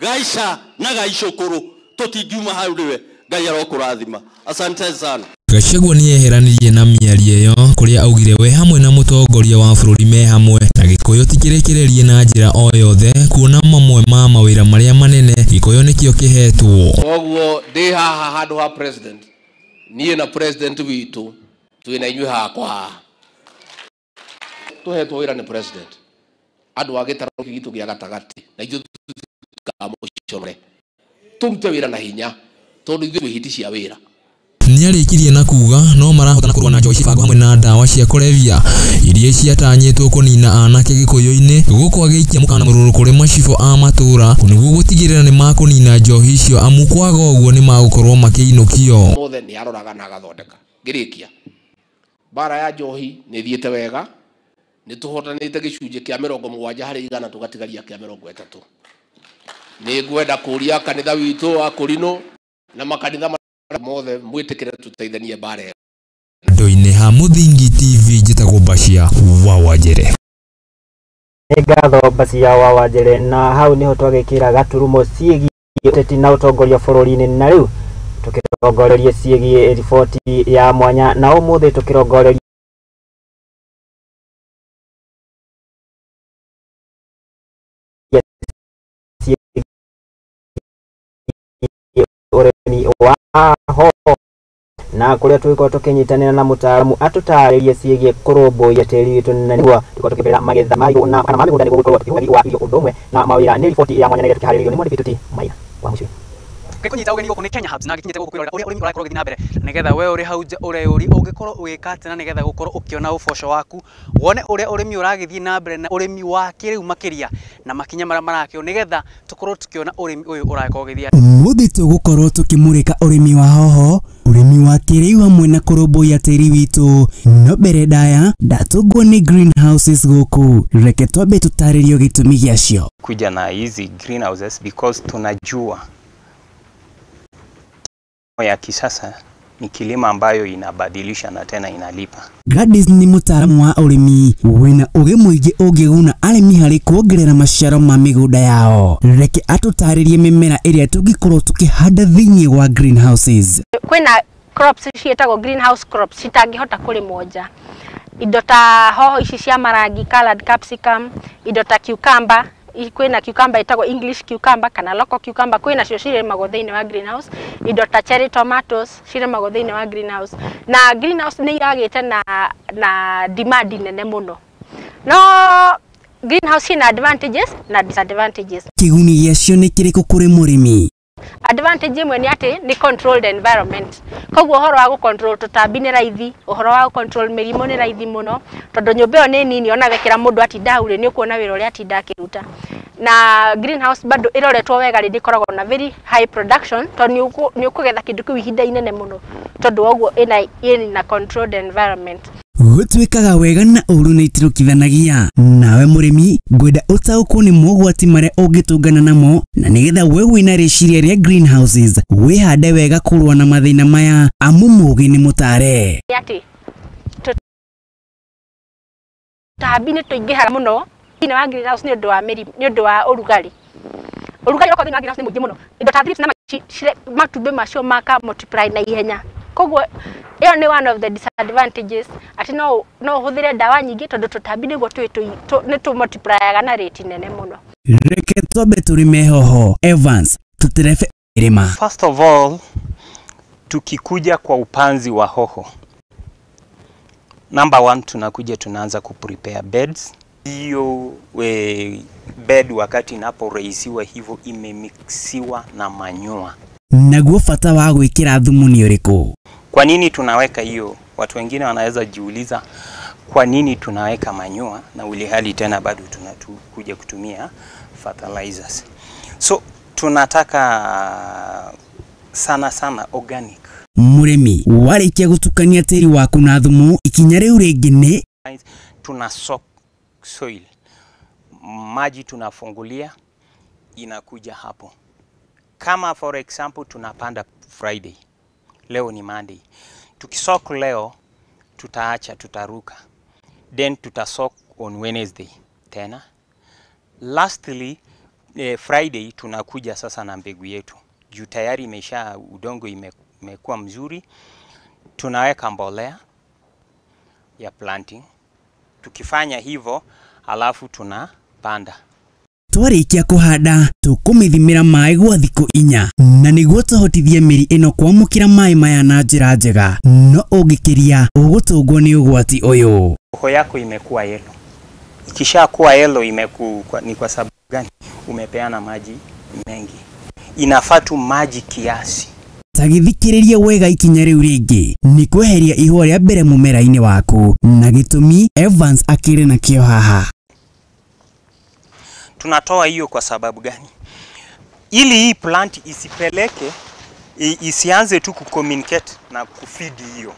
gaica na gaicũkũrũ tũtingiuma hau rĩwe. Ngai arokũrathima. Asante sana. Gachagua nĩ eheranirie na mĩario ĩyo kũrĩa augire we hamwe na mũtongoria wa bũrũri me hamwe na Gĩkũyũ ti kĩrĩkĩrĩrie na njĩra o yothe, kuona mamwe ma mawĩra marĩa manene Gĩkũyũ nĩkĩo kĩhetwo. Koguo ndĩ haha handũ ha president, niĩ na president witũ twĩna inyuĩ hakwa haha tũhetwo wĩra nĩ president andũ a gĩtarũ gitũ gĩa gatagatĩ, na ithuĩ tũtikamũconore, tũrute wĩra na hinya tondũ ithuĩ twĩ hiti cia wĩra. Nĩarĩkirie na kuga no marahotana kũrũa na njohi cibango hamwe na ndawa cia kũrebia iria ciatanyĩtwo kũnina anake Gĩkũyũ-inĩ, gũkũ agĩikia mũkana mũrũrũ kũrĩ macibũ a matũra nĩguo gũtigĩrĩra nĩ makũnina njohi icio, amu kwaga ũguo nĩ magũkorwo makĩinũkio. Mothe nĩ aroraga na agathondeka. Ngĩrĩkia, mbara ya njohi nĩ ĩthiĩte wega, nĩ tũhotanĩte gĩcunjĩ kĩa 70% tũgatigaria kĩa 30. Nĩ ngwenda kũria kanitha witũ wa Kũrinũ na makanitha mothe mwĩtĩkĩre tũteithanie mbara ĩyo. Andũ-inĩ ha Mũthingi TV, njĩtagwo Bacia wa Wanjĩrĩ. Nĩ ngatho Bacia wa Wanjĩrĩ, na hau nĩho twagĩkĩra gaturumo ciĩgiĩ ũteti na ũtongoria bũrũri-inĩ, na rĩu tũkĩrongorerie ciĩgiĩ riboti ya mwanya, na ũmũthĩ tũkĩrongoreria ciĩgiĩ ũrĩmi wa hoho, na kũrĩa tũgĩkorwo tũkĩnyitanĩra na mũtaaramu atũtarĩrie ciĩgiĩ kũrũmbũiya tĩri witũ, na nĩguo tũkorwo tũkĩongerera magetha ma irio na kana ma mĩgũnda nĩguo gũkorwo tũkĩhũthĩra wa irio ũndũ ũmwe na mawĩra. Nĩ riboti ya mwanya na ĩrĩa tũkĩharĩrĩirio nĩ mwandĩki Tuti Maina wa Mũciĩ. Gĩkũnyita ũgeni gũkũ nĩ Kenya Hubs, na gĩkinyĩte gũkũ kwĩrorera ũrĩa ũrĩmi ũrakorwo ũgĩthiĩ na mbere, nĩgetha we ũrĩ hau nja ũreyũria ũngĩkorwo ũgĩka atĩa, na nĩgetha gũkorwo ũkĩona ũboco waku, wone ũrĩa ũrĩmi ũragĩthiĩ na mbere na ũrĩmi wa kĩrĩu makĩria na makinya marĩa marakĩo, nĩgetha tũkorwo tũkĩona ũrĩmi ũyũ ũrakorwo ũgĩthiĩ. Ũmũthĩ tũgũkorwo tũkĩmũrĩka ũrĩmi wa hoho, ũrĩmi wa kĩrĩu hamwe na kũrũmbũiya tĩri witũ. No mbere ndaya ndatũngwo nĩ greenhouses gũkũ, reke twambe tũtarĩrio gĩtũmi gĩacio. Kuja na hizi greenhouses because tunajua ya kisasa ni kilimo ambayo inabadilisha na tena inalipa. Gladys ni mũtaaramu wa ũrĩmi wĩna ũgĩ mũingĩ ũngĩguna arĩmi harĩ kuongerera maciaro ma mĩgũnda yao. Reke atũtarĩrie mĩmera ĩrĩa tũngĩkorwo tũkĩhanda thĩinĩ wa greenhouses. Kwĩna crops ciĩtagwo greenhouse crops citangĩhota kũrĩmwo nja, indo ta hoho ici cia marangi colored capsicum, indo ta cucumber, kwĩna cucumber ĩtagwo English cucumber kana local cucumber, kwĩna cio cirĩmagwo thĩinĩ wa greenhouse, indo ta cherry tomatoes cirĩmagwo thĩinĩ wa greenhouse, na greenhouse nĩ iragĩte na demand nene mũno. No greenhouse ina advantages na disadvantages. Kĩguni gĩacio nĩ kĩrĩkũ kũrĩ mũrĩmi? Advantage ĩmwe nĩ atĩ nĩ controlled environment, koguo ũhoro wa gũ-control tũtambi nĩ raithi, ũhoro wa gũ-control mĩrimũ nĩ raithi mũno, tondũ nyũmba ĩyo nĩ nini, ona wekĩra mũndũ atinda hau rĩ, nĩ ũkuona wĩra ũrĩa atinda akĩruta. Na greenhouse bado ĩroretwo wega rĩ, ndĩkoragwo na very high production, tondũ nĩ ũkũgetha kĩndũ kĩu ihinda inene mũno, tondũ wa ũguo ĩna controlled environment. Gũtuĩkaga wega na ũru nĩ itirũkithanagia. Nawe mũrĩmi ngwenda ũtaũkwo nĩ mogwati marĩa ũngĩtũngana namo, na nĩgetha we wĩna rĩciria rĩa greenhouses wĩhande wega kũrũa na mathĩna maya, amu mũũgĩ nĩ mũtare. Nĩ atĩ tũtambi nĩ tũingĩhaga mũno thĩinĩ wa greenhouse nĩ ũndũ wa mĩrimũ, nĩ ũndũ wa ũrugarĩ. Ũrugarĩ ũkorwo thĩinĩ wa greenhouse nĩ mũingĩ mũno, indo ta thrips na matumbĩ macio maka multiply na ihenya. Koguo ĩyo nĩ one of the disadvantages, atĩ no ũhũthĩre ndawa nyingĩ tondũ tũtambi nĩguo nĩ tũ-multiplyaga na rate nene mũno. Reke twambe tũrĩme hoho Evans, tũterebe irĩma. First of all, tukikuja kwa upanzi wa hoho, number one, tunakuja tunaanza kuprepare beds. Hiyo bed wakati inaporaisiwa hivyo imemixiwa na manure. Naguo bata wa gwĩkĩra thumu nĩ ũrĩkũ? Kwa nini tunaweka hiyo? Watu wengine wanaweza jiuliza kwa nini tunaweka manure na ulihali tena bado tunakuja kutumia fertilizers. So tunataka sana sana organic. Mũrĩmi warĩkia gũtukania tĩri waku na thumu, ikinya rĩu rĩngĩ nĩ tuna soak soil, maji tunafungulia inakuja hapo. Kama for example tunapanda Friday, leo ni Monday, tukisoak leo tutaacha, tutaruka, then tutasoak on Wednesday tena. Lastly Friday tunakuja sasa na mbegu yetu juu tayari imesha, udongo imekuwa mzuri, tunaweka mbolea ya planting. Tukifanya hivyo alafu tunapanda. Twarĩkia kũhanda tũkũmĩthimĩra maĩ gwa thikũ 4 na nĩguo tũhotithie mĩri ĩno kwamũkĩra maĩ maya na njĩra njega, no ũngĩkĩria ũgũtũngwo nĩ ũgwati ũyũ. Hoho yako imekuwa yellow. Ikishakuwa yellow ni kwa sababu gani? Umepeana maji mengi. Inafaa tu maji kiasi. Tagithikĩrĩria wega ikinya rĩu rĩngĩ nĩ kweheria ihũa rĩa mbere mũmera-inĩ waku, na gĩtũmi Evans akĩrĩ nakĩo haha. Tunatoa hiyo kwa sababu gani? Ili hii plant isipeleke, isianze tu kucommunicate na kufeed hiyo.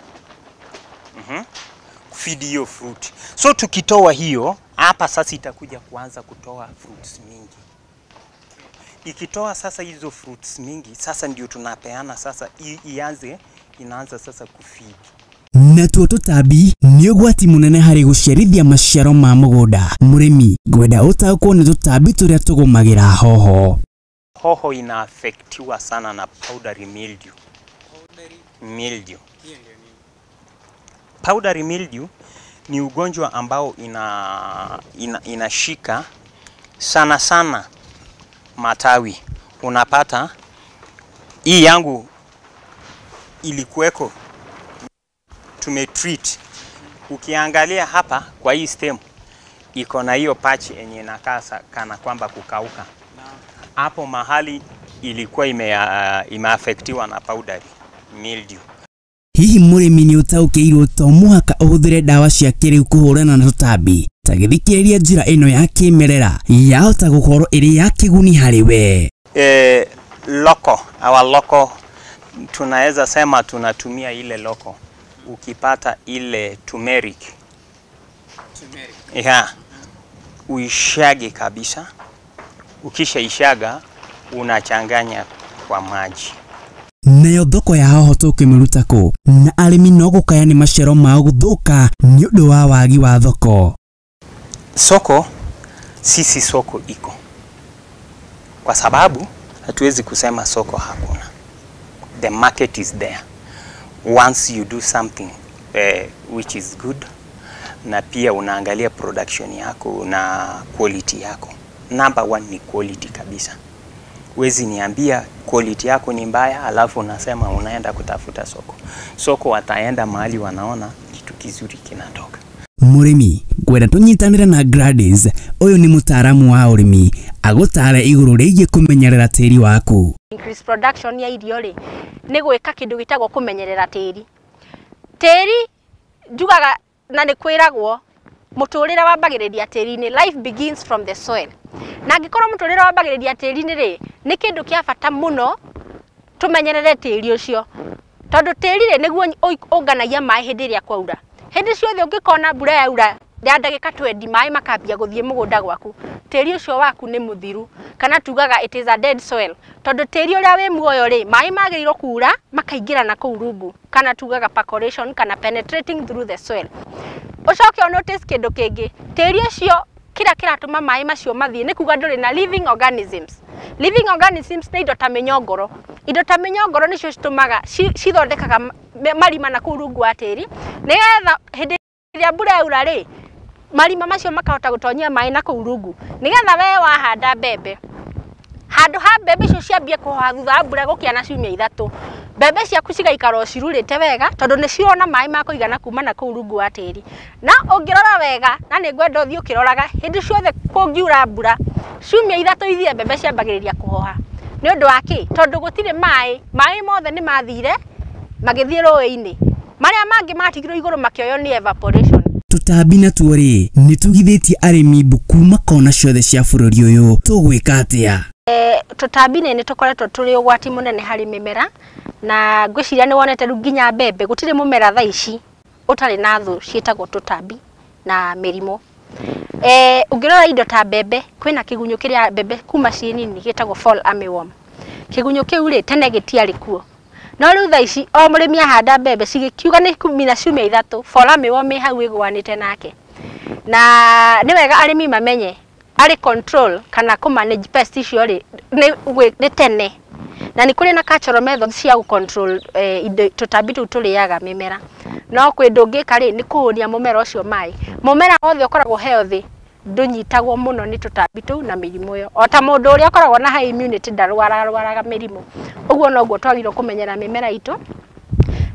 Kufeed hiyo fruit. So tukitoa hiyo, hapa sasa itakuja kuanza kutoa fruits mingi. Ikitoa sasa hizo fruits mingi, sasa ndio tunapeana sasa ianze, inaanza sasa kufeed. Natuo tũtambi nĩ ũgwati mũnene harĩ gũciarithia maciaro ma mũgũnda. Mũrĩmi ngwenda ũtaũkwo nĩ tũtambi tũrĩa tũgũmagĩra hoho. Hoho inaafektiwa sana na powdery mildew. Mildew. Powdery mildew ni ugonjwa ambao inashika sana sana matawi. Unapata hii yangu ilikuweko, tumetreat. Ukiangalia hapa kwa hii stem iko na hiyo patch yenye inakaa kana kwamba kukauka. Hapo mahali ilikuwa imeafektiwa na powdery mildew. Hihi mũrĩmi nĩ ũtaũkĩirwo to mũhaka ũhũthĩre ndawa cia kĩrĩu kũhũrana na tũtambi? Tagĩthikĩrĩria njĩra ĩno ya kĩmerera yahota gũkorwo ĩrĩ ya kĩguni harĩ we. Loko, our loko tunaweza sema tunatumia ile loko. Ukipata ile turmeric. Yeah. Uishage kabisa. Ukisha ishaga unachanganya kwa maji. Nayo thoko ya hoho tũkĩmĩruta kũ? Na arĩmi no gũkaya nĩ maciaro mao gũthũka nĩ ũndũ wa wagi wa thoko. Soko, sisi soko iko. Kwa sababu hatuwezi kusema soko hakuna. The market is there. Once you do something which is good, na pia unaangalia production yako na quality yako. Number one ni quality kabisa. Wezi niambia quality yako ni mbaya alafu unasema unaenda kutafuta soko. Soko wataenda mahali wanaona kitu kizuri kinatoka. Mũrĩmi ngwenda tũnyitanĩre na Gladys, ũyũ nĩ mũtaaramu wa ũrĩmi, agũtaare igũrũ rĩgiĩ kũmenyerera tĩri waku. Increase production ya irio rĩ nĩ gwĩka kĩndũ gĩtagwo kũmenyerera tĩri. Tĩri njugaga na nĩ kwĩragwo mũtũrĩre wambagĩrĩria tĩri-inĩ, life begins from the soil. Na angĩkorwo mũtũrĩre wambagĩrĩria tĩri-inĩ rĩ, nĩ kĩndũ kĩa bata mũno tũmenyerere tĩri ũcio, tondũ tĩri rĩ nĩguo ũnganagia maĩ hĩndĩ ĩrĩa kwaura. Hĩndĩ ciothe ũngĩkona mbura yaura ya ndagĩka 20 maĩ makambia gũthiĩ mũgũnda gwaku, tĩri ũcio waku nĩ mũthiru, kana tugaga it is a dead soil, tondũ tĩri ũrĩa wĩ muoyo rĩ, maĩ magĩrĩirwo kura makaingĩra na kũu rungu, kana tugaga percolation kana penetrating through the soil. Ũcoke o notice kĩndũ kĩngĩ, tĩri ũcio kĩrĩa kĩratũma maĩ macio mathiĩ nĩ kuga ndũrĩ na living organisms. Living organisms nĩ indo ta mĩnyongoro. Indo ta mĩnyongoro nĩcio citũmaga cithondekaga marima na kũu rungu wa tĩri, nĩgetha hĩndĩ ĩrĩa mbura yaura rĩ, marima macio makahota gũtonyia maĩ na kũu rungu, nĩgetha we wahanda mbembe, handũ ha mbembe icio ciambie kũhoha thutha wa mbura gũkĩa na ciumia 3, mbembe ciaku cigaikara o cirurĩte wega tondũ nĩ cirona maĩ ma kũigana kuma na kũu rungu wa tĩri. Na ũngĩrora wega, na nĩ ngwenda ũthiĩ ũkĩroraga hĩndĩ ciothe kũngiura mbura, ciumia 3 ithire mbembe ciambagĩrĩria kũhoha. Nĩ ũndũ wa kĩ? Tondũ gũtirĩ maĩ, maĩ mothe nĩ mathire magĩthiĩ rũĩ-inĩ, marĩa mangĩ matigirwo igũrũ makĩoywo nĩ evaporation. Tũtambi natuo rĩ nĩ tugithĩtie arĩmi mbu kuma kona ciothe cia bũrũri ũyũ, tũgwĩka atĩa? Tũtambi nĩ tũkoretwo tũrĩ ũgwati mũnene harĩ mĩmera, na ngwĩciria nĩ wonete rĩu nginya mbembe gũtirĩ mũmera thaa ici ũtarĩ na thũ ciĩtagwo tũtambi na mĩrimũ. Ũngĩrora indo ta mbembe, kwĩna kĩgunyũ kĩrĩa mbembe kuma ciĩ nini gĩtagwo fall armyworm. Kĩgunyũ kĩu rĩ tene gĩtiarĩ kuo, no rĩu thaa ici o mũrĩmi ahanda mbembe cigĩkiuga nĩ kumina ciumia 3, fall armyworm ĩ hau ĩgũanĩte nake. Na nĩ wega arĩmi mamenye arĩ control kana kũ manage pest icio rĩ nĩ tene, na nĩ kũrĩ na cultural methods cia gũ control indo tũtambi tũu tũrĩaga mĩmera. No kwĩ ndũngĩka rĩ nĩ kũhũnia mũmera ũcio maĩ. Mũmera wothe ũkoragwo healthy ndũnyitagwo mũno nĩ tũtambi tũu na mĩrimũ ĩyo. O ta mũndũ ũrĩa ũkoragwo na high immunity ndarwararwaraga mĩrimũ, ũguo noguo twagĩrĩirwo kũmenyera mĩmera itũ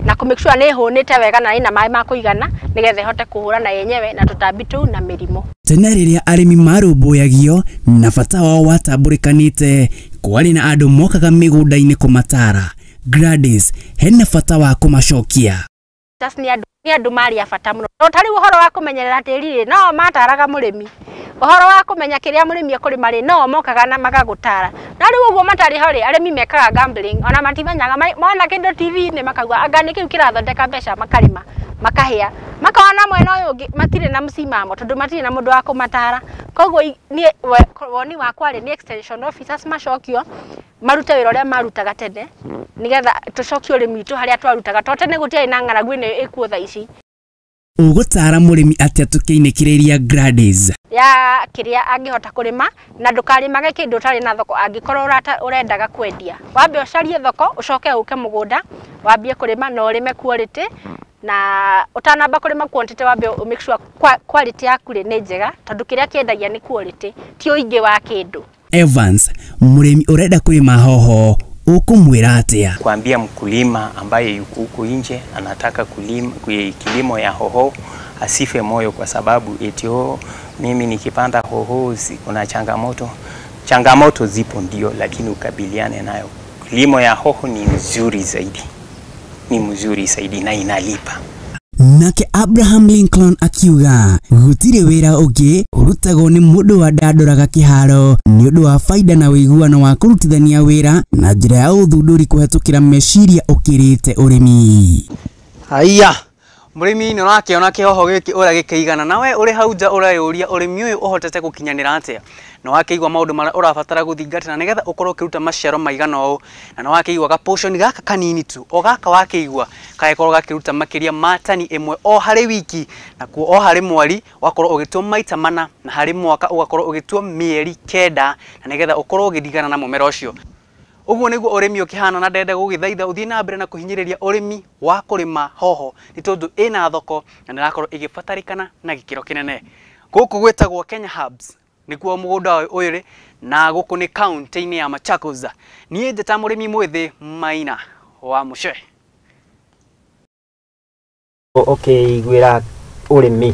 na kũ make sure nĩ ĩhũnĩte wega na ĩna maĩ ma kũigana nĩgetha ĩhote kũhũrana yenyewe na tũtambi tũu na mĩrimũ. Tene rĩrĩa arĩmi marũmbũyagio na bata wao watambũrĩkanĩte, kwarĩ na andũ mokaga mĩgũnda-inĩ kũmatara. Gladys, hena bata wa kũmacokia. Nĩ andũ marĩ a bata mũno. No ta rĩu ũhoro wa kũmenyerera tĩri rĩ, no mataraga mũrĩmi. Ũhoro wa kũmenya kĩrĩa mũrĩmi ekũrĩma rĩ, no mokaga na magagũtara. Na rĩu ũguo matarĩ ho rĩ, arĩmi mekaga gambling, ona matimenyaga, mona kĩndũ TV-inĩ makauga anga nĩ kĩu kĩrathondeka mbeca, makarĩma, makahĩa. Makona mwena ũyũ ũngĩ matirĩ na msimamo tondũ matirĩ na mũndũ wa kũmatara. Koguo niĩ woni wakwa rĩ, nĩ extension officers macokio marute wĩra ũrĩa marutaga tene, nĩgetha tũcokie ũrĩmi witũ harĩa twarutaga, tondũ tene gũtiarĩ na ng'aragu ĩno ĩkuo thaa ici. Ũgũtara mũrĩmi atĩa tũkĩinĩkĩrĩria Gladys? Ya kĩrĩa angĩhota kũrĩma, na ndũkarĩmage kĩndũ ũtarĩ na thoko angĩkorwo ũrendaga kwendia. Wambe ũcarie thoko, ũcoke ũke mũgũnda, wambie kũrĩma na ũrĩme quality, na ũtanamba kũrĩma quantity wambe ũ make sure quality yaku rĩ nĩ njega, tondũ kĩrĩa kĩendagia nĩ quality, ti ũingĩ wa kĩndũ. Evans, mũrĩmi ũrenda kũrĩma hoho, ũkũmwĩra atĩa? Kuambia mkulima ambaye yuko huko nje anataka kulima kilimo ya hoho asife moyo kwa sababu eti oh, mimi nikipanda hoho kuna changamoto. Changamoto zipo ndio, lakini ukabiliane nayo. Kilimo ya hoho ni nzuri zaidi. Ni mzuri zaidi na inalipa. Nake Abraham Lincoln akiuga gũtirĩ wĩra ũngĩ ũrutagwo nĩ mũndũ wandandoraga kĩharo nĩ ũndũ wa faida na ũiguano wa kũrutithania wĩra na njĩra ya ũthundũri kũhetũkĩra meciria ũkĩrĩte ũrĩmi. Haiya, mũrĩmi nĩ ũrakĩona kĩhoho gĩkĩ ũrĩa gĩkĩigana, nawe ũrĩ hau nja ũreyũria ũrĩmi ũyũ ũhotete gũkinyanĩra atĩa? Na wakĩigua maũndũ marĩa ũrabatara gũthingatĩra nĩgetha ũkorwo ũkĩruta maciaro maigana ũũ, na nĩwakĩigua ga portion gaka kanini tu, o gaka wakĩigua gagĩkorwo gakĩruta makĩria ma tani 1 o harĩ wiki, na kuo o harĩ mweri ũgakorwo ũgĩtua maita 4, na harĩ mwaka ũgakorwo ũgĩtua mĩeri 9, na nĩgetha ũkorwo ũgĩringana na mũmera ũcio. Ũguo nĩguo ũrĩmi ũkĩhana, na ndenda gũgĩthaitha ũthiĩ na mbere na kũhinyĩrĩria ũrĩmi wa kũrĩma hoho nĩ tondũ ĩna thoko na nĩrakorwo ĩgĩbatarĩkana na gĩkĩro kĩnene. Gũkũ gwĩtagwo Kenya Herbs nĩkuo mũgũnda ũyũ ũrĩ, na gũkũ nĩ kaunti-inĩ ya Machakos. Niĩ njĩta mũrĩmi mwĩthĩ Maina wa Mũcee. Ũkĩiguĩra ũrĩmi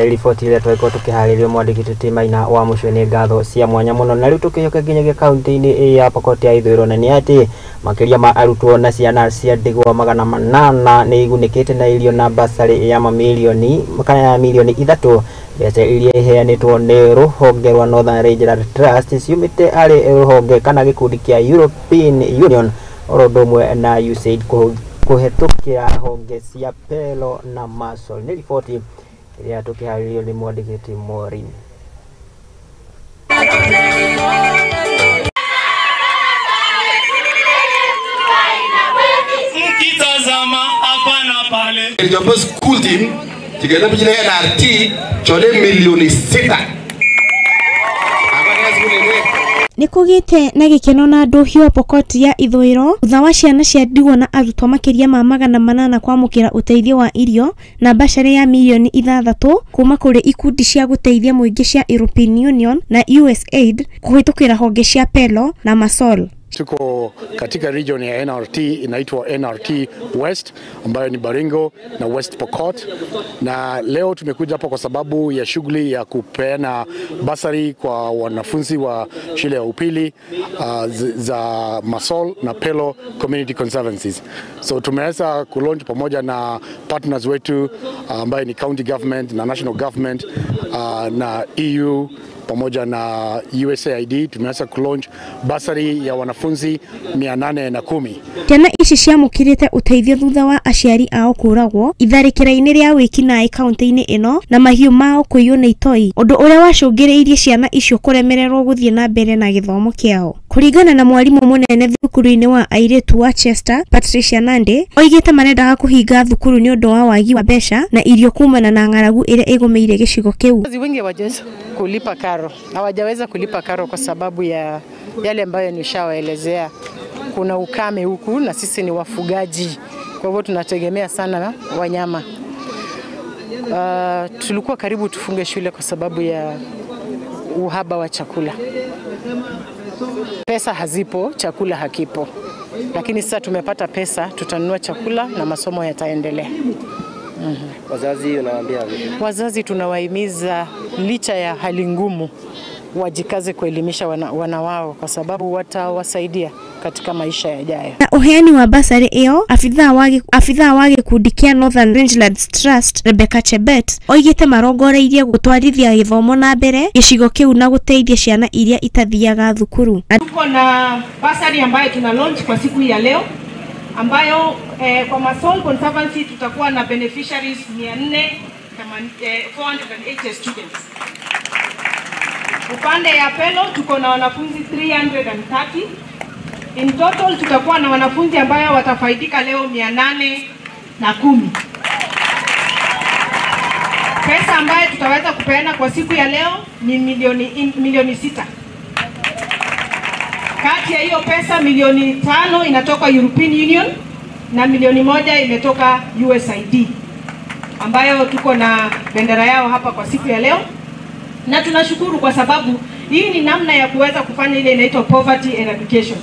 riboti ĩrĩa twakorwo tũkĩharĩrio mwandĩki tũtĩ Maina wa Mũcwe nĩ ngatho cia mwanya mũno. Na rĩu tũkĩhĩũka nginyagia kaunti-inĩ ya Pokot ya Ithũĩro, na nĩ atĩ makĩria ma arutwo na ciana cia ndigwa 800 nĩ igunĩkĩte na irio na basarĩ ya mamilioni kana ya milioni 3, mbeca iria iheanĩtwo nĩ rũhonge rwa Northern Rangeland Trust ciumĩte harĩ rũhonge kana gĩkundi kĩa European Union oro ũndũ ũmwe na USAID kũhetũkĩra honge cia Pelo na Masol. Nĩ riboti ĩrĩa tũkĩharĩrio nĩ mwandĩki Maureen. Mkitazama hapa na pale. Jambo school team tigenda bijile NRT chole milioni 6. Nĩ kũgĩte na gĩkeno na ndũhio Pokot ya ithũĩro thutha wa ciana cia ndigwa na arutwo makĩria ma 800 kwamũkĩra ũteithio wa irio na mbacarĩ ya mirioni 6 kuma kũrĩ ikundi cia gũteithia mũingĩ cia European Union na USAID kũhĩtũkĩra honge cia Pelo na Masol. Tuko katika region ya NRT inaitwa NRT West ambayo ni Baringo na West Pokot, na leo tumekuja hapa kwa sababu ya shughuli ya kupeana basari kwa wanafunzi wa shule ya upili za Masol na Pelo Community Conservancies. So tumeweza kulaunch pamoja na partners wetu ambayo ni county government na national government na EU pamoja na USAID. Tumeweza kulaunch basari ya wanafunzi 810. Ciana ici ciamũkĩrĩte ũteithio thutha wa aciari ao kũragwo itharĩkĩra-inĩ rĩa wĩkinaĩ kaunti-inĩ ĩno na mahiũ mao kũiywo nĩ itoi, ũndũ ũrĩa wacũngĩrĩirie ciana icio kũremererwo gũthiĩ na mbere na gĩthomo kĩao. Kũringana na mwarimũ mũnene thukuru-inĩ wa airĩtu wa Chester, Patricia Nande, oigĩte marendaga kũhinga thukuru nĩ ũndũ wa wagi wa mbeca na irio kumana na ng'aragu ĩrĩa ĩgũmĩire gĩcigo kĩu. Wazazi wengi hawajaweza kulipa karo, hawajaweza kulipa karo kwa sababu ya yale ambayo nishawaelezea. Kuna ukame huku na sisi ni wafugaji, kwa hivyo tunategemea sana wanyama. Tulikuwa karibu tufunge shule kwa sababu ya uhaba wa chakula. Pesa hazipo, chakula hakipo. Lakini sasa tumepata pesa, tutanunua chakula na masomo yataendelea. Wazazi unawaambia vipi? Wazazi tunawahimiza licha ya hali ngumu wajikaze kuelimisha wana wao kwa sababu watawasaidia katika maisha yajayo. Na uheani wa basari iyo abithaa wa gĩkundi kĩa Northern Rangelands Trust Rebecca Chebet oigĩte marongoreirie gũtwarithia gĩthomo na mbere gĩcigo kĩu na gũteithia ciana iria itathiaga thukuru. Tuko na basari ambayo tuna launch kwa siku ya leo ambayo kwa Masol Conservancy tutakuwa na beneficiaries 480 students. Upande ya Pelo tuko na wanafunzi 330. In total tutakuwa na wanafunzi ambayo watafaidika leo 810. Pesa ambayo tutaweza kupeana kwa siku ya leo ni milioni 6. Kati ya hiyo pesa milioni 5 inatoka European Union na milioni 1 imetoka USAID ambayo tuko na bendera yao hapa kwa siku ya leo. Na tunashukuru kwa sababu hii ni namna ya kuweza kufanya ile inaitwa poverty eradication.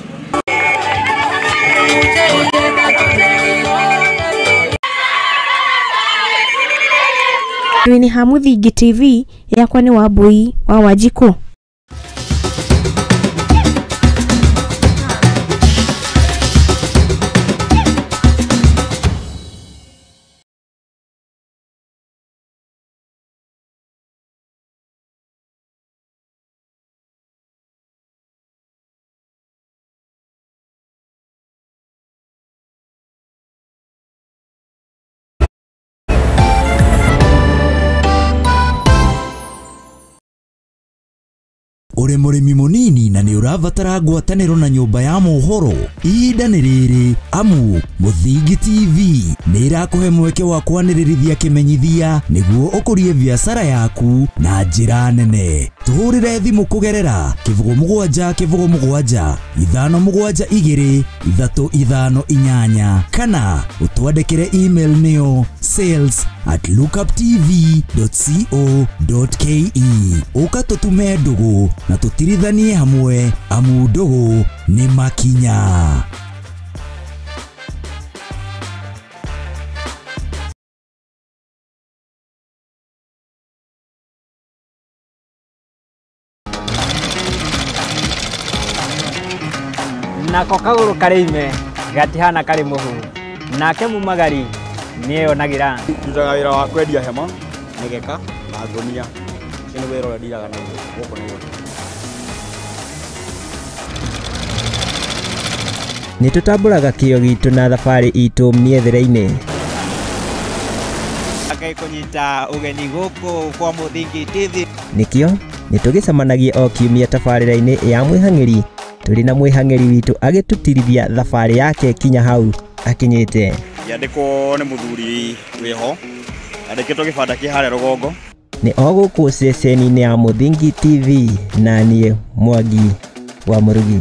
Ni Hamuthingi TV, yakwa ni Wambui wa Wanjikũ. Uri mũrĩmi mũnini na nĩ ũrabatara ngwatanĩro na nyũmba ya mohoro, ihinda nĩ rĩrĩ amu Mũthingi TV nĩ ĩrakũhe mweke wa kwanĩrĩrithia kĩmenyithia nĩguo ũkũrie biacara yaku na njĩra nene. Tũhũrĩre thimũ kũgerera 07 07 5 7 2 3 5 8 kana ũtwandĩkĩre email nĩyo sales@lookuptv.co.ke. Ũka tũtume ndũgũ na tũtirithanie hamwe amu ndũgũ nĩ makinya. Nako kagũrũ karĩ ime gatihana karĩ mũhu, nake mumagari nĩeyonagĩra. Ndutaga wĩra wa kwendia hema, mĩgeka na ngũnia. Ũcio nĩ wĩra ũrĩa ndiraga naguo gũkũ Nairobi. Nĩ tũtambũraga kĩo gitũ na thabarĩ itũ mĩethere-inĩ. Ngai kũnyita ũgeni gũkũ kwa Mũthingi TV. Nĩkĩo nĩ tũgĩcemanagia o kiumia tabarĩra-inĩ ya mwĩhang'ĩri tũrĩ na mwĩhang'ĩri witũ agĩtũtirithia thabarĩ yake kinya hau akinyĩte. Yandĩkwo nĩ mũthuri wĩho, yandĩkĩtwo gĩbanda kĩ harĩa rũgongo. Nĩ o gũkũ ceceni-inĩ ya Mũthingi TV na niĩ Mwangi wa Murugi.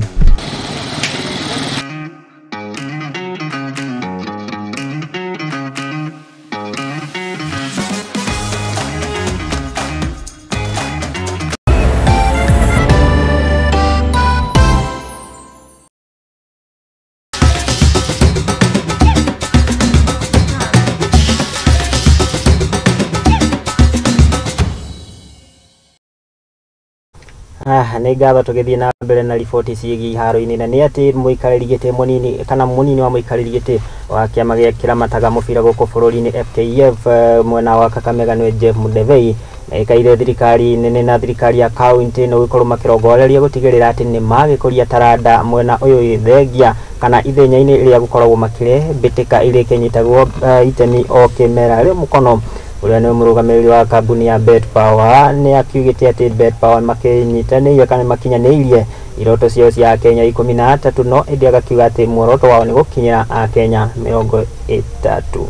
Nĩ ngatho tũgĩthiĩ na mbere na riboti ciĩgiĩ iharo-inĩ na nĩ atĩ mũikarĩri gĩtĩ mũnini kana mũnini wa mũikarĩri gĩtĩ wa kĩama gĩa kĩramataga mũbira gũkũ bũrũri-inĩ FKF mwena wa Kakamega nĩwe Jeff Mudevei na ĩkaire thirikari nene na thirikari ya kaunti no gũkorwo makĩrongoreria gũtigĩrĩra atĩ nĩ magĩkũria taranda mwena ũyũ thengia kana ithenya-inĩ rĩa gũkoragwo makĩrehe mbĩtĩka iria ikĩnyitagwo itemi o kĩmera. Rĩu Mũkono ũrĩa nĩ mũrũgamĩrĩri wa kambuni ya Betpower nĩ akiugĩte atĩ Betpower makĩnyitanĩire kana makinyanĩirie iroto ciao cia Kenya 13 no ĩndĩ agakiuga atĩ muoroto wao nĩ gũkinyĩra Akenya 30.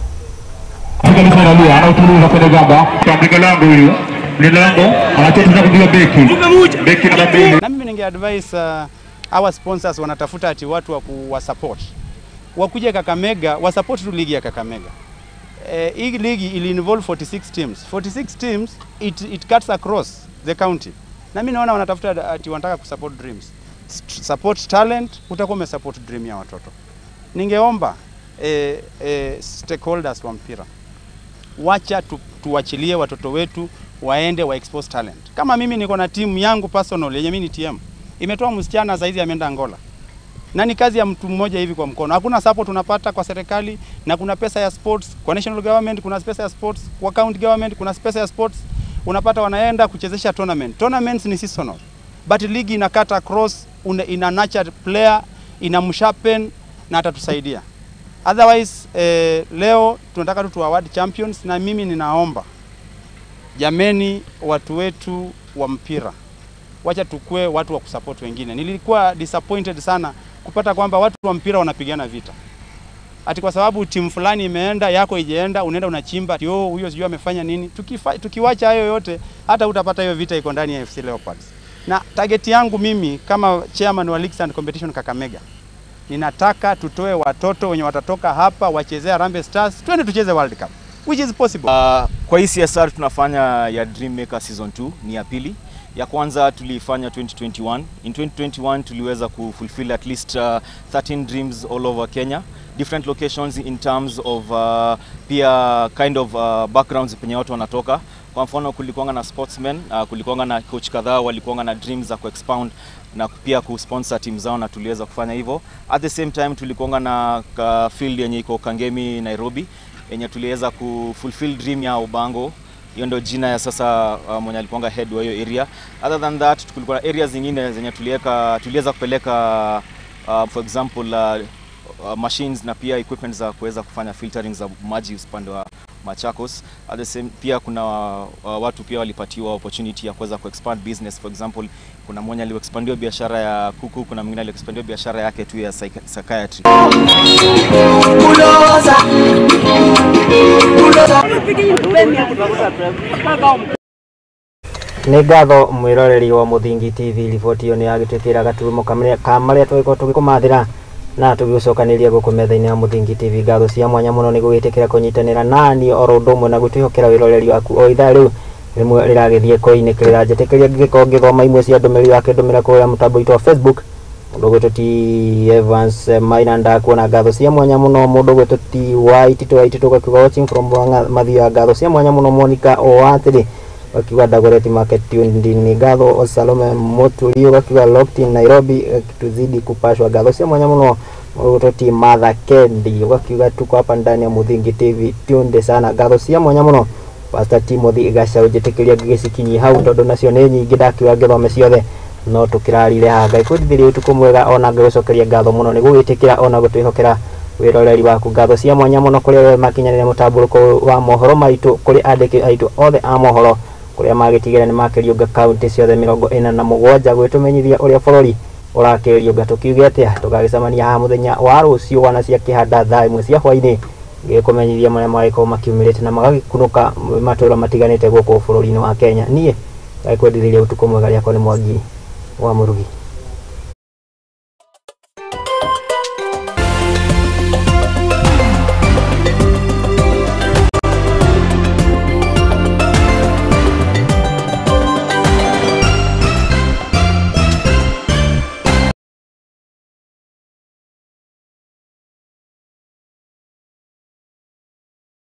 Na mimi ninge advise our sponsors wanatafuta ati watu wa kuwasupport wakuje Kakamega wasupport tu ligi ya Kakamega. Hii ligi ili involve 46 teams. 46 teams it cuts across the county. Na mimi naona wanatafuta ati wanataka kusupport dreams. Support talent, utakuwa umesupport dream ya watoto. Ningeomba stakeholders wa mpira wacha tuachilie watoto wetu waende wa expose talent. Kama mimi niko na timu yangu personal yenye mimi ni TM. Imetoa msichana saizi ameenda Angola. Na ni kazi ya mtu mmoja hivi kwa mkono. Hakuna support unapata kwa serikali, na kuna pesa ya sports kwa national government, kuna pesa ya sports kwa county government, kuna pesa ya sports. Unapata wanaenda kuchezesha tournament. Tournaments ni seasonal. But ligi inakata across, ina nurture player, ina msharpen na atatusaidia. Otherwise leo tunataka tu award champions, na mimi ninaomba jameni, watu wetu wa mpira, wacha tukue watu wa kusupport wengine. Nilikuwa disappointed sana kupata kwamba watu wa mpira wanapigana vita. Ati kwa sababu timu fulani imeenda yako ijeenda, unaenda unachimba, yo huyo sijui amefanya nini. Tukiwacha hayo yote, hata utapata hiyo vita iko ndani ya FC Leopards. Na target yangu mimi kama chairman wa Leagues and Competition Kakamega, ninataka tutoe watoto wenye watatoka hapa wachezea Harambee Stars, twende tucheze World Cup, which is possible. Kwa hii CSR tunafanya ya Dream Maker Season 2, ni ya pili. Ya kwanza tulifanya 2021. In 2021 tuliweza kufulfill at least 13 dreams all over Kenya. Different locations in terms of pia kind of backgrounds penye watu wanatoka. Kwa mfano kulikuwa na sportsmen, kulikuwa na coach kadhaa walikuwa na dreams za kuexpound na pia kusponsor team zao, na tuliweza kufanya hivyo. At the same time tulikuwa na field yenye iko Kangemi Nairobi, yenye tuliweza kufulfill dream ya Obango. Hiyo ndio jina ya sasa mwenye alikuwa head wa hiyo area. Other than that kulikuwa na areas zingine zenye tuliweza kupeleka for example machines na pia equipment za kuweza kufanya filtering za maji upande wa Machakos. At the same pia kuna watu pia walipatiwa opportunity ya kuweza kuexpand business. For example kuna mmoja aliexpandiwa biashara ya kuku, kuna mwingine aliexpandiwa biashara yake tu ya psychiatry. Nĩ ngatho mwĩroreri wa Mũthingi TV, riboti ĩyo nĩ yagĩtwĩkĩra gaturumo ka marĩa tũgĩkorwo tũgĩkũmathĩra na tũgĩgũcokanĩria gũkũ metha-inĩ ya Mũthingi TV. Ngatho cia mwanya mũno nĩ gũgĩtĩkĩra kũnyitanĩra nani oro ũndũ ũmwe na gũtwĩhokera wĩroreri waku o ithaa rĩu rĩmwe rĩragĩthiĩ koinĩkĩrĩra. Njĩtĩkĩria ngĩgĩkorwo ngĩthoma imwe cia ndũmĩrĩri wake ndũmĩra kũrĩa mũtambo witũ wa Facebook. Mũndũ ũgwĩtwo ti Evans Maina ndakuona, ngatho cia mwanya mũno. Mũndũ ũgwĩtwo ti Waititũ Waititũ gakiuga watching from Mathia, ngatho cia mwanya mũno. Monica Oatĩrĩ wakiuga Dagoretti Market tuned in, ngatho. Salome Moturi wakiuga locked in Nairobi, tuzidi kupashwa, ngatho cia mwanya mũno. Mũndũ ti Martha Kendi wakiuga tuko hapa ndani ya Mũthingi TV tuned sana, ngatho cia mwanya mũno. Pastor Timothy Gacau njĩtĩkĩria ngĩgĩcikinyie hau tondũ nacio nĩ nyingĩ ndakiuga ngĩthome ciothe no tũkĩrarire haha. Ngai kwendithĩrie ũtukũ mwega ona ngĩgũcokeria ngatho mũno nĩ gũgĩtĩkĩra ona gũtwĩhokera wĩroreri waku. Ngatho cia mwanya mũno kũrĩ arĩa makinyanĩire mũtambũrũko wa mohoro maitũ, kũrĩ andĩki aitũ othe a mohoro kũrĩa magĩtigĩra nĩ makĩriũnga kaunti ciothe 47 gwĩtũmenyithia ũrĩa bũrũri ũrakĩriũnga. Tũkiuge atĩa, tũgagĩcemania haha mũthenya wa rũciũ wana cia kĩhanda thaa 1 cia hwainĩ ngĩkũmenyithia marĩa magĩkorwo makiumĩrĩte na magagĩkunũka matũra matiganĩte gũkũ bũrũri-inĩ wa Kenya. Niĩ ngakwendithĩria ũtukũ mwega, rĩakwa nĩ Mwangi wa Mũrugi.